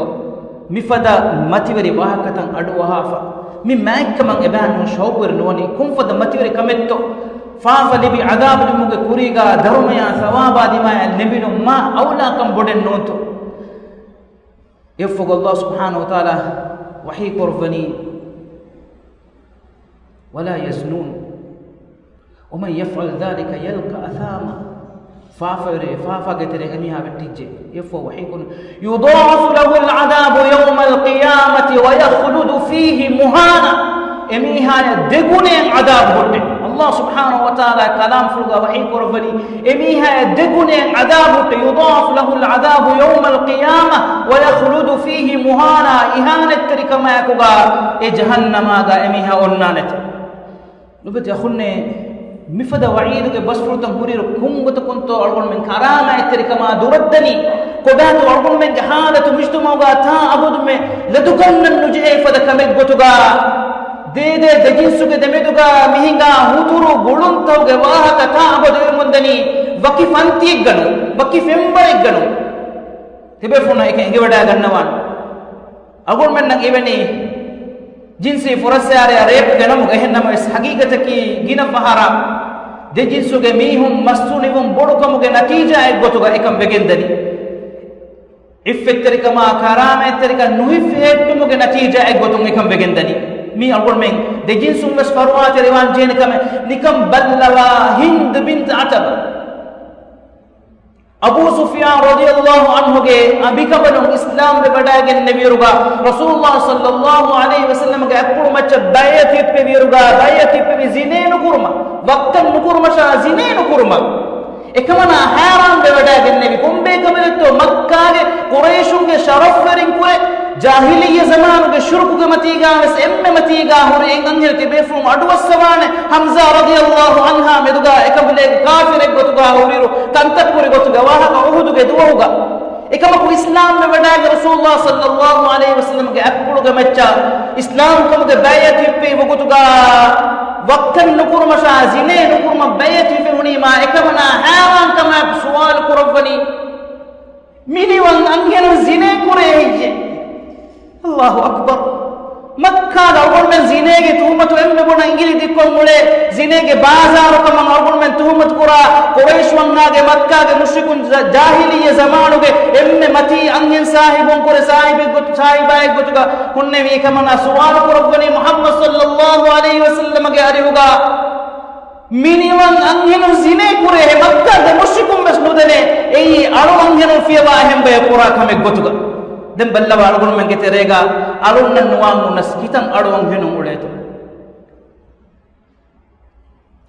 މިފަދަ މަތިވެރި ވާހަކަތައް އަޑުއަހާފަ، މި މާތްކަމަށް އެބައިމީހުން ޝައުޤުވެރި ނުވަނީ ކޮންފަދަ މަތިވެރި ކަމެއްތޯ؟ ފާފަ ލިބި ޢަޛާބު ލިބުމުގެ ކުރީގަ ދަރުމަޔާ ސަވާބާ ދިމާޔަށް ލެނބިނުން މާ އައުލާކަން ބޮޑެއް ނޫންތޯ؟ އެއަށްފަހު ﷲ ސުބްޙާނަހޫ ވަތަޢާލާ ވަޙީ ކުރައްވަނީ، وَلَا يَزْنُونَ. وَمَنْ يَفْعَلْ ذَٰلِكَ يَلْقَ أَثَامًا. ފާފަވެރި، ފާފާގެ ތެރޭ އެމީހާ ވެއްޓިއްޖެ. އެއަށްފަހު ވަޙީކުރަން، يُضَاعَفْ لَهُ الْعَذَابُ يَوْمَ الْقِيَامَةِ وَيَخْلُدْ فِيهِ مُهَانًا. އެމީހާޔަށް ދެގުނައިން ޢަޛާބު ހުއްޓޭ. ﷲ ސުބްޙާނަހޫ ވަތަޢާލާ ކަލާމްފުޅުގަ ވަޙީކުރައްވަނީ، އެމީހާޔަށް ދެގުނައިން ޢަޛާބު ހުއްޓޭ. يُضَاعَفْ لَهُ الْعَذَابُ يَوْمَ الْقِيَامَةِ وَيَخْلُدْ فِيهِ مُهَانًا. އިހާނަތްތެރިކަމާއެކުގަ އެ ޖަހަންނަމާގަ އެމީހާ އޮންނާނެތެ. ނުބަތި އަޚުންނޭ، މިފަދަ ވަޢީދުގެ ބަސްފުޅުތައް ހުރިއިރު ކޮންގޮތަކުންތޯ އަޅުގަނޑުމެން ކަރާމަތްތެރިކަމާ ދުރަށްދަނީ؟ ކޮބާތޯ އަޅުގަނޑުމެންގެ ޙާލަތު މުޖްތަމަޢުގަ ތާ އަބަދުމެ ލަދުގަންނަން ނުޖެހޭ ފަދަ ކަމެއް ގޮތުގަ ދޭދޭ ދެޖިންސުގެ ދެމެދުގަ މިހިނގާ ހުތުރު ގުޅުންތަކުގެ ވާހަކަ ތާ އަބަދު އިވެމުންދަނީ ވަކި ފަންތިއެއްގަނު، ވަކި ފެންވަރެއްގަނު. ތިބޭފުޅުންނަށް އެކަން އެނގިވަޑައިގަންނަވާނެ. އަޅުގަނޑުމެންނަށް އިވެނީ ޖިންސީ ފުރައްސާރަޔާ ރޭޕްގެ ނަމުގަ. އެހެންނަމަވެސް، ހަގީގަތަކީ ގިނަ ފަހަރަށް ދެ ޖިންސުގެ މީހުން މަސްތުނިވުން ބޮޑުކަމުގެ ނަތީޖާއެއްގޮތުގަ އެކަން ވެގެންދަނީ. ޢިއްފަތްތެރިކަމާ، ކަރާމަތްތެރިކަން ނުހިފެހެއްޓުމުގެ ނަތީޖާއެއްގޮތުން އެކަން ވެގެންދަނީ. މީ އަޅުގަނޑުމެން ދެ ޖިންސުން ވެސް ފަރުވާތެރިވާން ޖެހޭނެ ކަމެއް. ނިކަން ބައްލަވާ، ހިންދު ބިންތު ޢުތުބާ. އަބޫ ސުފްޔާން ރަޟިޔަﷲ ޢަންހުގެ އަނބިކަނބަލުން އިސްލާމްވެވަޑައިގެންނެވިއިރުގަ، ރަސޫލުﷲ ޞައްލަﷲ ޢަލައިހި ވަސައްލަމްގެ އަތްޕުޅު މައްޗަށް ބައިޢަތު ހިއްޕެވިއިރުގަ، ބައިޢަތު ހިއްޕެވި ޒިނޭ ނުކުރުމަށް، ވައްކަން ނުކުރުމަށާ ޒިނޭ ނުކުރުމަށް އެކަމަނާ ޙައިރާންވެވަޑައިގެންނެވި. ކޮންބޭކަމެއްތޯ މައްކާގެ ޤުރައިޝުންގެ ޝަރަފްވެރިން ކުރެ ޖާހިލިއްޔަ ޒަމާނުގެ ޝިރުކުގެ މަތީގާ ވެސް އެންމެ މަތީގާ ހުރި އެއް އަންހެނު ތިބޭފުޅުން އަޑުއައްސަވާނެ. ޙަމްޒާ ރަޟިޔަﷲ ޢަންހާ މެދުގާ އެކަނބަލޭގެ ކާފިރެއްގޮތުގާ ހުރިއިރު ކަންތައްކުރި ގޮތުގެ ވާހަކަ އުޙުދުގެ ދުވަހުގަ. އެކަމަކު އިސްލާމްވެވަޑައިގެން ރަސޫލުﷲ ޞައްލަﷲ ޢަލައިހި ވަސައްލަމްގެ އަތްޕުޅުގެ މައްޗަށް އިސްލާމްކަމުގެ ބައިޢަތު ހިއްޕެވި ވަގުތުގާ ވައްކަން ނުކުރުމަށާ ޒިނޭ ނުކުރުމަށް ބައިޢަތު ހިފެހުނީމާ އެކަމަނާ ޙައިރާންކަމާއެކު ސުވާލު ކުރައްވަނީ، މިނިވަން އަންހެނުން ޒިނޭ ކުރޭ ހެއްޔޭ؟ ﷲ އަކްބަރު. މައްކާގަ އަޅުގަނޑުމެން ޒިނޭގެ ތުހުމަތު އެންމެ ބޮޑަށް އިނގިލި ދިއްކޮށް އުޅޭ، ޒިނޭގެ ބާޒާރު ކަމަށް އަޅުގަނޑުމެން ތުހުމަތު ކުރާ، ޤުރައިޝު އަންހާގެ މައްކާގެ މުޝްރިކުން ޖާ-، ޖާހިލިއްޔަ ޒަމާނުގެ އެންމެ މަތީ އަންހެން ސާހިބުން ކުރެ ސާހިބެއް ގޮތު-، ސާހިބާއެއް ގޮތުގަ ހުންނެވި އެކަމަނާ ސުވާލު ކުރައްވަނީ މުޙައްމަދު ޞައްލަﷲ ޢަލައިހި ވަސައްލަމްގެ އަރިހުގަ. މިނިވަން އަންހެނުން ޒިނޭ ކުރޭ ހެ މައްކާގެ މުޝްރިކުން ވެސް ނުދެނޭ، އެއީ އަޅު އަންހެނުން ފިޔަވާ އެހެން ބަޔަކު ކުރާ ކަމެއް ގޮތުގަ. ދެން ބައްލަވާ އަޅުގަނޑުމެންގެ ތެރޭގަ އަޅުންނަށް ނުވާން ނޫނަސް ކިތަން އަޅު އަންހެނުން އުޅޭތޯ.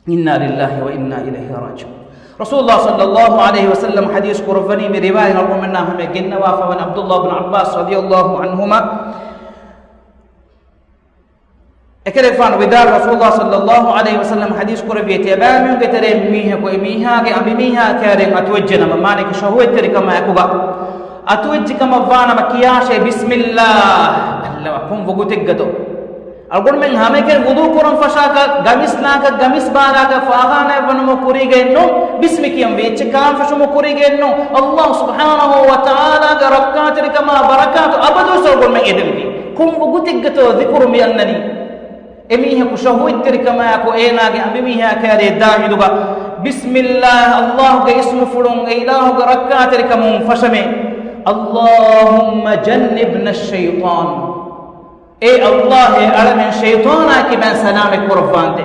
އިންނާ ލިއްލާހި ވަ އިންނާ އިލައިހި ރާޖިޢޫން. ރަސޫލުﷲ ޞައްލަﷲ ޢަލައިހި ވަސައްލަމް ޙަދީޘް ކުރައްވަނީ މި ރިވާޔަތް އަޅުގަނޑުމެންނާ ހަމަޔަށް ގެންނަވާފަވަން ޢަބްދުﷲ ބިން ޢައްބާސް ރަޟިޔަﷲ ޢަންހުމާ އެކަލޭގެފާނު ވިދާޅު، ރަސޫލާ ޞައްލައްލާހު ޢަލައިހި ވަސައްލަމަ ޙަދީޘް ކުރެއްވި ތިޔަބައިމީހުންގެ ތެރެއިން މީހަކު އެ މީހާގެ އަނބިމީހާ ކައިރިން އަތުވެއްޖެނަމަ، މާނައަކީ ޝަހުވަތްތެރިކަމާއެކުގަ އަތުވެއްޖެކަމަށްވާނަމަ ކިޔާށޭ، ބިސްމިއްލާ. ބައްލަވާ، ކޮން ވަގުތެއްގަތޯ؟ އަޅުގަނޑުމެން ހަމައެކަނި ވުޟޫ ކުރަން ފަށާކަށް، ގަމިސް ނާކަށް، ގަމިސް ބާރާކަށް، ފާޚާނާއަށް ވަނުމުގެ ކުރީގައެއްނު، ބިސްމި ކިޔަން ވީ އެއްޗެއް ކާން ފެށުމުގެ ކުރީގައެއްނު، އައްލާހު ސުބްޙާނަހޫ ވަތަޢާލާގެ ރައްކާތެރިކަމާ ބަރަކާތު އަބަދުވެސް އަޅުގަނޑުމެން އެދެންވީ. ކޮން ވަގުތެއްގަތޯ ޒިކުރު މި އަންނަނީ؟ އެމީހަކު ޝަހުވަތްތެރިކަމާއެކު އޭނާގެ އަނބިމީހާ ކައިރި އެއްދާ ހިނދުގަ، ބިސްމިއްލާ، އައްލާހުގެ އިސްމުފުޅުން، އެ އިލާހުގެ ރައްކާތެރިކަމުން ފަށަމޭ. އައްލާހުއްމަ ޖަނިބްނަ ޝައިޠާން. އޭ އައްލާހް، އަޅަމެން ޝައިޠާނާ ކިބައިން ސަލާމަތް ކުރައްވާނދޭ.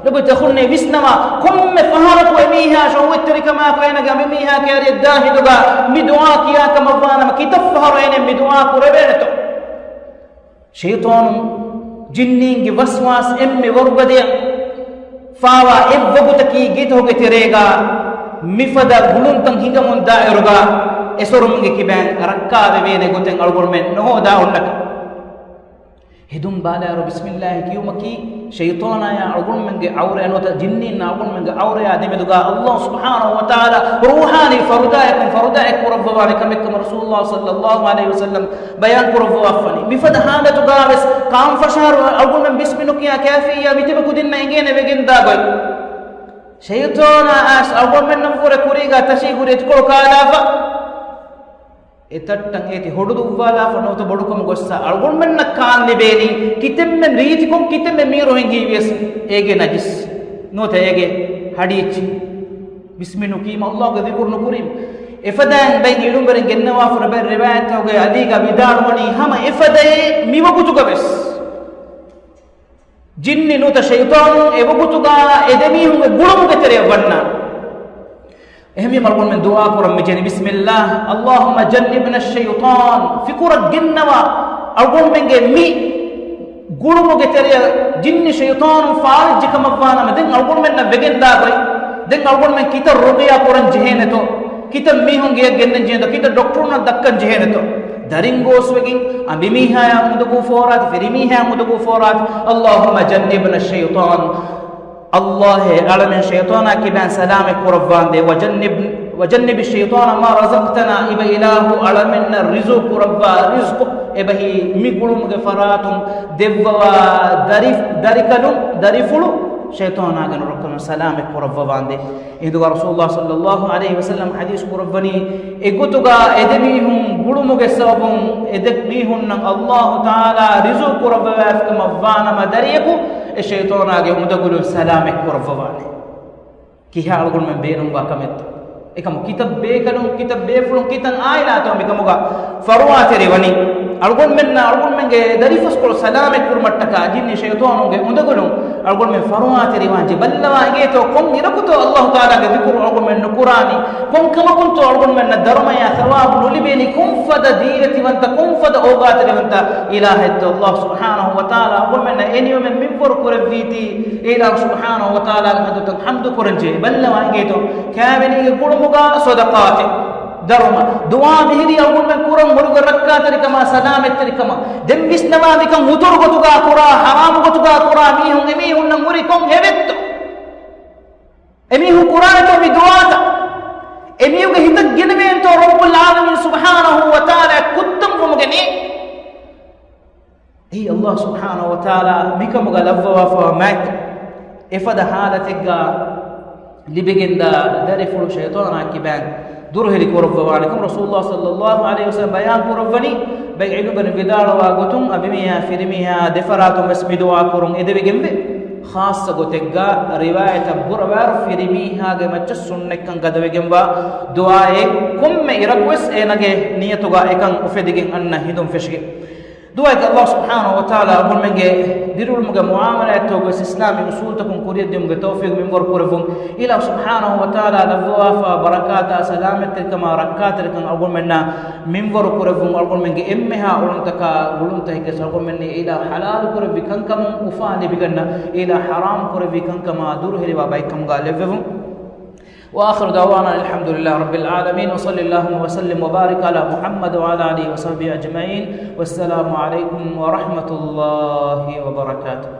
ލޮބުވެތި އަޚުންނޭ، ވިސްނަވާ، ކޮންމެ ފަހަރަކު އެމީހާ ޝަހުވަތްތެރިކަމާއެކު އޭނާގެ އަނބިމީހާ ކައިރި އެއްދާ ހިނދުގަ މި ދުޢާ ކިޔާކަމަށްވާނަމަ، ކިތައް ފަހަރު އޭނަ މި ދުޢާ ކުރެވޭނެތޯ؟ ޝައިޠާނުން، ޖިންނީންގެ ވަސްވާސް އެންމެ ވަރުގަދަޔަށް ފާވާ އެއްވަގުތަކީ ގެތަކުގެ ތެރޭގަ މިފަދަ ގުޅުންތައް ހިނގަމުން ދާއިރުގަ އެސޮރުމުންގެ ކިބައިން ރައްކާވެވޭނެ ގޮތެއް އަޅުގަނޑުމެން ނުހޯދާ ހުންނަކަން. ހެދުން ބާލާއިރު ބިސްމިއްލާހި ކިޔުމަކީ ޝައިޠާނާޔާ އަޅުގަނޑުމެންގެ އައުރަޔާ ނުވަތަ ޖިންނީންނާ އަޅުގަނޑުމެންގެ އައުރަޔާ ދެމެދުގަ އައްލާހު ސުބްޙާނަހޫ ވަތަޢާލާ ރޫޙާނީ ފަރުދާއަކުން ފަރުދާއެއް ކުރައްވަވާނެ ކަމެއްކަމަށް ރަސޫލުﷲ ޞައްލައްލާހު ޢަލައިހި ވަސައްލަމް ބަޔާން ކުރައްވަވާފަނީ. މިފަދަ ޙާލަތުގަވެސް ކާން ފަށާރު އަޅުގަނޑުމެން ބިސްމި ނުކިޔާ ކާފިއްޔާ މިތިބަ ކުދިންނަށް އެނގޭނެ ވެގެންދާ ގޮތް. ޝައިޠާނާ އައިސް އަޅުގަނޑުމެންނަށްވުރެ ކުރީގަ ތަށީގުރި އެތިކޮޅު ކާލާފަ، އެތައްޓަށް އޭތި ހޮޑު ދުއްވާލާފަ ނުވަތަ ބޮޑުކަމުގަ ގޮއްސަ އަޅުގަނޑުމެންނަށް ކާން ލިބޭނީ، ކިތަންމެ ރީތިކޮށް ކިތަންމެ މީރު ހިނގީވިޔަސް އޭގެ ނަޖިސް ނުވަތަ އޭގެ ހަޑިއެއްޗި ބިސްމި ނުކީމަ، އައްލާހުގެ ޛިކުރު ނުކުރީމަ. އެފަދައިން ބައިން ޢިލްމުވެރިން ގެންނަވާފަ ރަބައި ރިވާޔަތްތަކުގެ އަލީގަ ވިދާޅުވަނީ ހަމަ އެފަދައޭ މިވަގުތުގަވެސް ޖިންނި ނުވަތަ ޝައިޠާނުން އެވަގުތުގަ އެދެމީހުންގެ ގުޅުމުގެ ތެރެއަށް ވަންނާނެ. އެހެންވީމަ އަޅުގަނޑުމެން ދުޢާ ކުރަން މި ޖެހޭނީ، بسم الله، اللهم جنبنا الشيطان، ފިކުރަށް ގެންނަވާ އަޅުގަނޑުމެންގެ މި ގުޅުމުގެ ތެރެއަށް ޖިންނި ޝައިޠާނުން ފާޅިއްޖެ ކަމަށްވާނަމަ، ދެން އަޅުގަނޑުމެންނަށް ވެގެންދާ ގޮތް، ދެން އަޅުގަނޑުމެން ކިތައް ރުޤިޔާ ކުރަން ޖެހޭނެތޯ، ކިތައް މީހުން ގެއަށް ގެންނަން ޖެހޭނެތޯ، ކިތައް ޑޮކްޓަރުންނަށް ދައްކަން ޖެހޭނެތޯ، ދަރިން ގޯސްވެގެން އަނބިމީހާޔާ އުނދަގޫ ފޯރާތި، ފިރިމީހާޔާ އުނދަގޫ ފޯރާތި، اللهم جنبنا الشيطان. އައްލާހޭ، އަޅަމެން ޝައިޠާނާ ކިބައިން ސަލާމަތް ކުރައްވާނދޭ. وجنب، وجنب الشيطان ما رزقتنا، އިބަ އިލާހު އަޅަމެންނަށް ރިޒުޤު ކުރައްވާ، ރިޒްޤު އެބަހީ މި ގުޅުމުގެ ފަރާތުން ދެއްވަވާ ދަރި، ދަރިކަލުން، ދަރިފުޅު ޝައިޠާނާގެ ނުރައްކަމުން ސަލާމަތް ކުރައްވަވާނދޭ. އެހިނދުގަ ރަސޫލުﷲ ޞައްލައްލާހު ޢަލައިހި ވަސައްލަމް ޙަދީޘް ކުރައްވަނީ، އެގޮތުގަ އެދެމީހުން ގުޅުމުގެ ސަބަބުން އެދެމީހުންނަށް އައްލާހު ތަޢާލާ ރިޒުޤު ކުރައްވަވާފިކަމަށްވާނަމަ، ދަރިޔަކު އެ ޝައިޠާނާގެ އުނދަގުލުން ސަލާމަތް ކުރައްވަވާނެ. ކިހާ އަޅުގަނޑުމެން ބޭނުންވާ ކަމެއްތޯ؟ އެކަމު ކިތައް ބޭކަލުން، ކިތައް ބޭފުޅުން، ކިތައް އާއިލާތޯ މިކަމުގަ ފަރުވާތެރިވަނީ. އަޅުގަނޑުމެންނާ އަޅުގަނޑުމެންގެ ދަރިފަސްކޮޅު ސަލާމަތް ކުރުމަށްޓަކާ ޖިންނި ޝައިޠާނުންގެ އުނދަގުލުން އަޅުގަނޑުމެން ފަރުވާތެރިވާންޖެ. ބައްލަވާ އިނގޭތޯ ކޮން އިރަކުތޯ އައްލާހު ތަޢާލާގެ ޛިކުރު އަޅުގަނޑުމެން ނުކުރާނީ؟ ކޮން ކަމަކުންތޯ އަޅުގަނޑުމެންނަށް ދަރުމަޔާ ޘަވާބު ނުލިބޭނީ؟ ކޮންފަދަ ދީރަތިވަންތަ، ކޮންފަދަ އޯގާތެރިވަންތަ އިލާހެއްތޯ އައްލާހު ސުބްޙާނަހޫ ވަތަޢާލާ އަޅުގަނޑުމެންނަށް އެ ނިޢުމަތް މިންވަރު ކުރެއްވީތީ؟ އެ އިލާހު ސުބްޙާނަހޫ ވަތަޢާލާގެ ޙަޟްރަތަށް ޙަމްދު ކުރަންޖެހޭ. ބައްލަވާ އިނގޭތޯ ކާވެނީގެ ގުޅުމުގަ ޞަދަޤާތެއް، ދަރުމަ، ދުޢާ މިހިރީ އަޅުގަނޑުމެން ކުރަން މުޅިގެ ރައްކާތެރިކަމާ ސަލާމަތްތެރިކަމަށް. ދެން ވިސްނަވާ މިކަން ހުތުރު ގޮތުގަ ކުރާ، ޙަރާމު ގޮތުގަ ކުރާ މީހުން އެމީހުންނަށް ހުރި ކޮން ހެވެއްތޯ؟ އެމީހުން ކުރާނެތޯ މި ދުޢާތައް؟ އެމީހުންގެ ހިތަށް ގެނެވޭނެތޯ ރައްބުލް ޢާލަމީން ސުބްޙާނަހޫ ވަތަޢާލާ ކުއްތަންވުމުގެ ނިޢުމަތް؟ އެއީ އައްލާހު ސުބްޙާނަހޫ ވަތަޢާލާ މިކަމުގަ ލައްވަވާފަވާ މާތް އެފަދަ ޙާލަތެއްގަ ލިބިގެންދާ ދަރިފުޅު ޝައިޠާނާ ކިބައިން ދުރުހެލި ކުރައްވަވާނެ ކަމަށް ރަސޫލުﷲ ޞައްލައްލާހު ޢަލައިހި ވަސައްލަމް ބަޔާން ކުރައްވަނީ. ބައި ޢިލްމުވެރިން ވިދާޅުވާ ގޮތުން އަނބިމީހާ ފިރިމީހާ ދެފަރާތުން ވެސް މި ދުޢާ ކުރުން އެދެވިގެންވޭ. ޚާއްޞަ ގޮތެއްގަ ރިވާޔަތަށް ބުރަވާއިރު ފިރިމީހާގެ މައްޗަށް ސުންނަތްކަން ގަދަވެގެންވާ ދުޢާއެއް ކޮންމެ އިރަކުވެސް އޭނާގެ ނިޔަތުގަ އެކަން އުފެދިގެން އަންނަ ހިނދުން ފެށިގެން. ދުޢާއަކީ އައްލާހު ސުބްޙާނަހޫ ވަތަޢާލާ އަޅުގަނޑުމެންގެ ދިރިއުޅުމުގެ މުޢާމަލާތްތަކުގަވެސް އިސްލާމީ އުޞޫލުތަކުން ކުރިއަށްދިއުމުގެ ތައުފީޤު މިންވަރު ކުރެއްވުން. އިލާހު ސުބްޙާނަހޫ ވަތަޢާލާ ލައްވަވާފާ ބަރަކާތާ ސަލާމަތްތެރިކަމާ ރައްކާތެރިކަން އަޅުގަނޑުމެންނަށް މިންވަރު ކުރެއްވުން. އަޅުގަނޑުމެންގެ އެންމެހާ އުޅުންތަކާ ގުޅުންތަކެއްގެ އަޅުގަނޑުމެންނަށް އިލާހު ޙަލާލު ކުރެއްވި ކަންކަމުން އުފާ ލިބިގަންނަ، އިލާހު ޙަރާމް ކުރެއްވި ކަންކަމާ ދުރުހެލިވާ ބައެއްކަމުގަ ލެއްވެވުން. وآخر دعوانا الحمد لله رب العالمين، وصل اللهم وسلم وبارك على محمد وعلى آله وصحبه أجمعين، والسلام عليكم ورحمة الله وبركاته.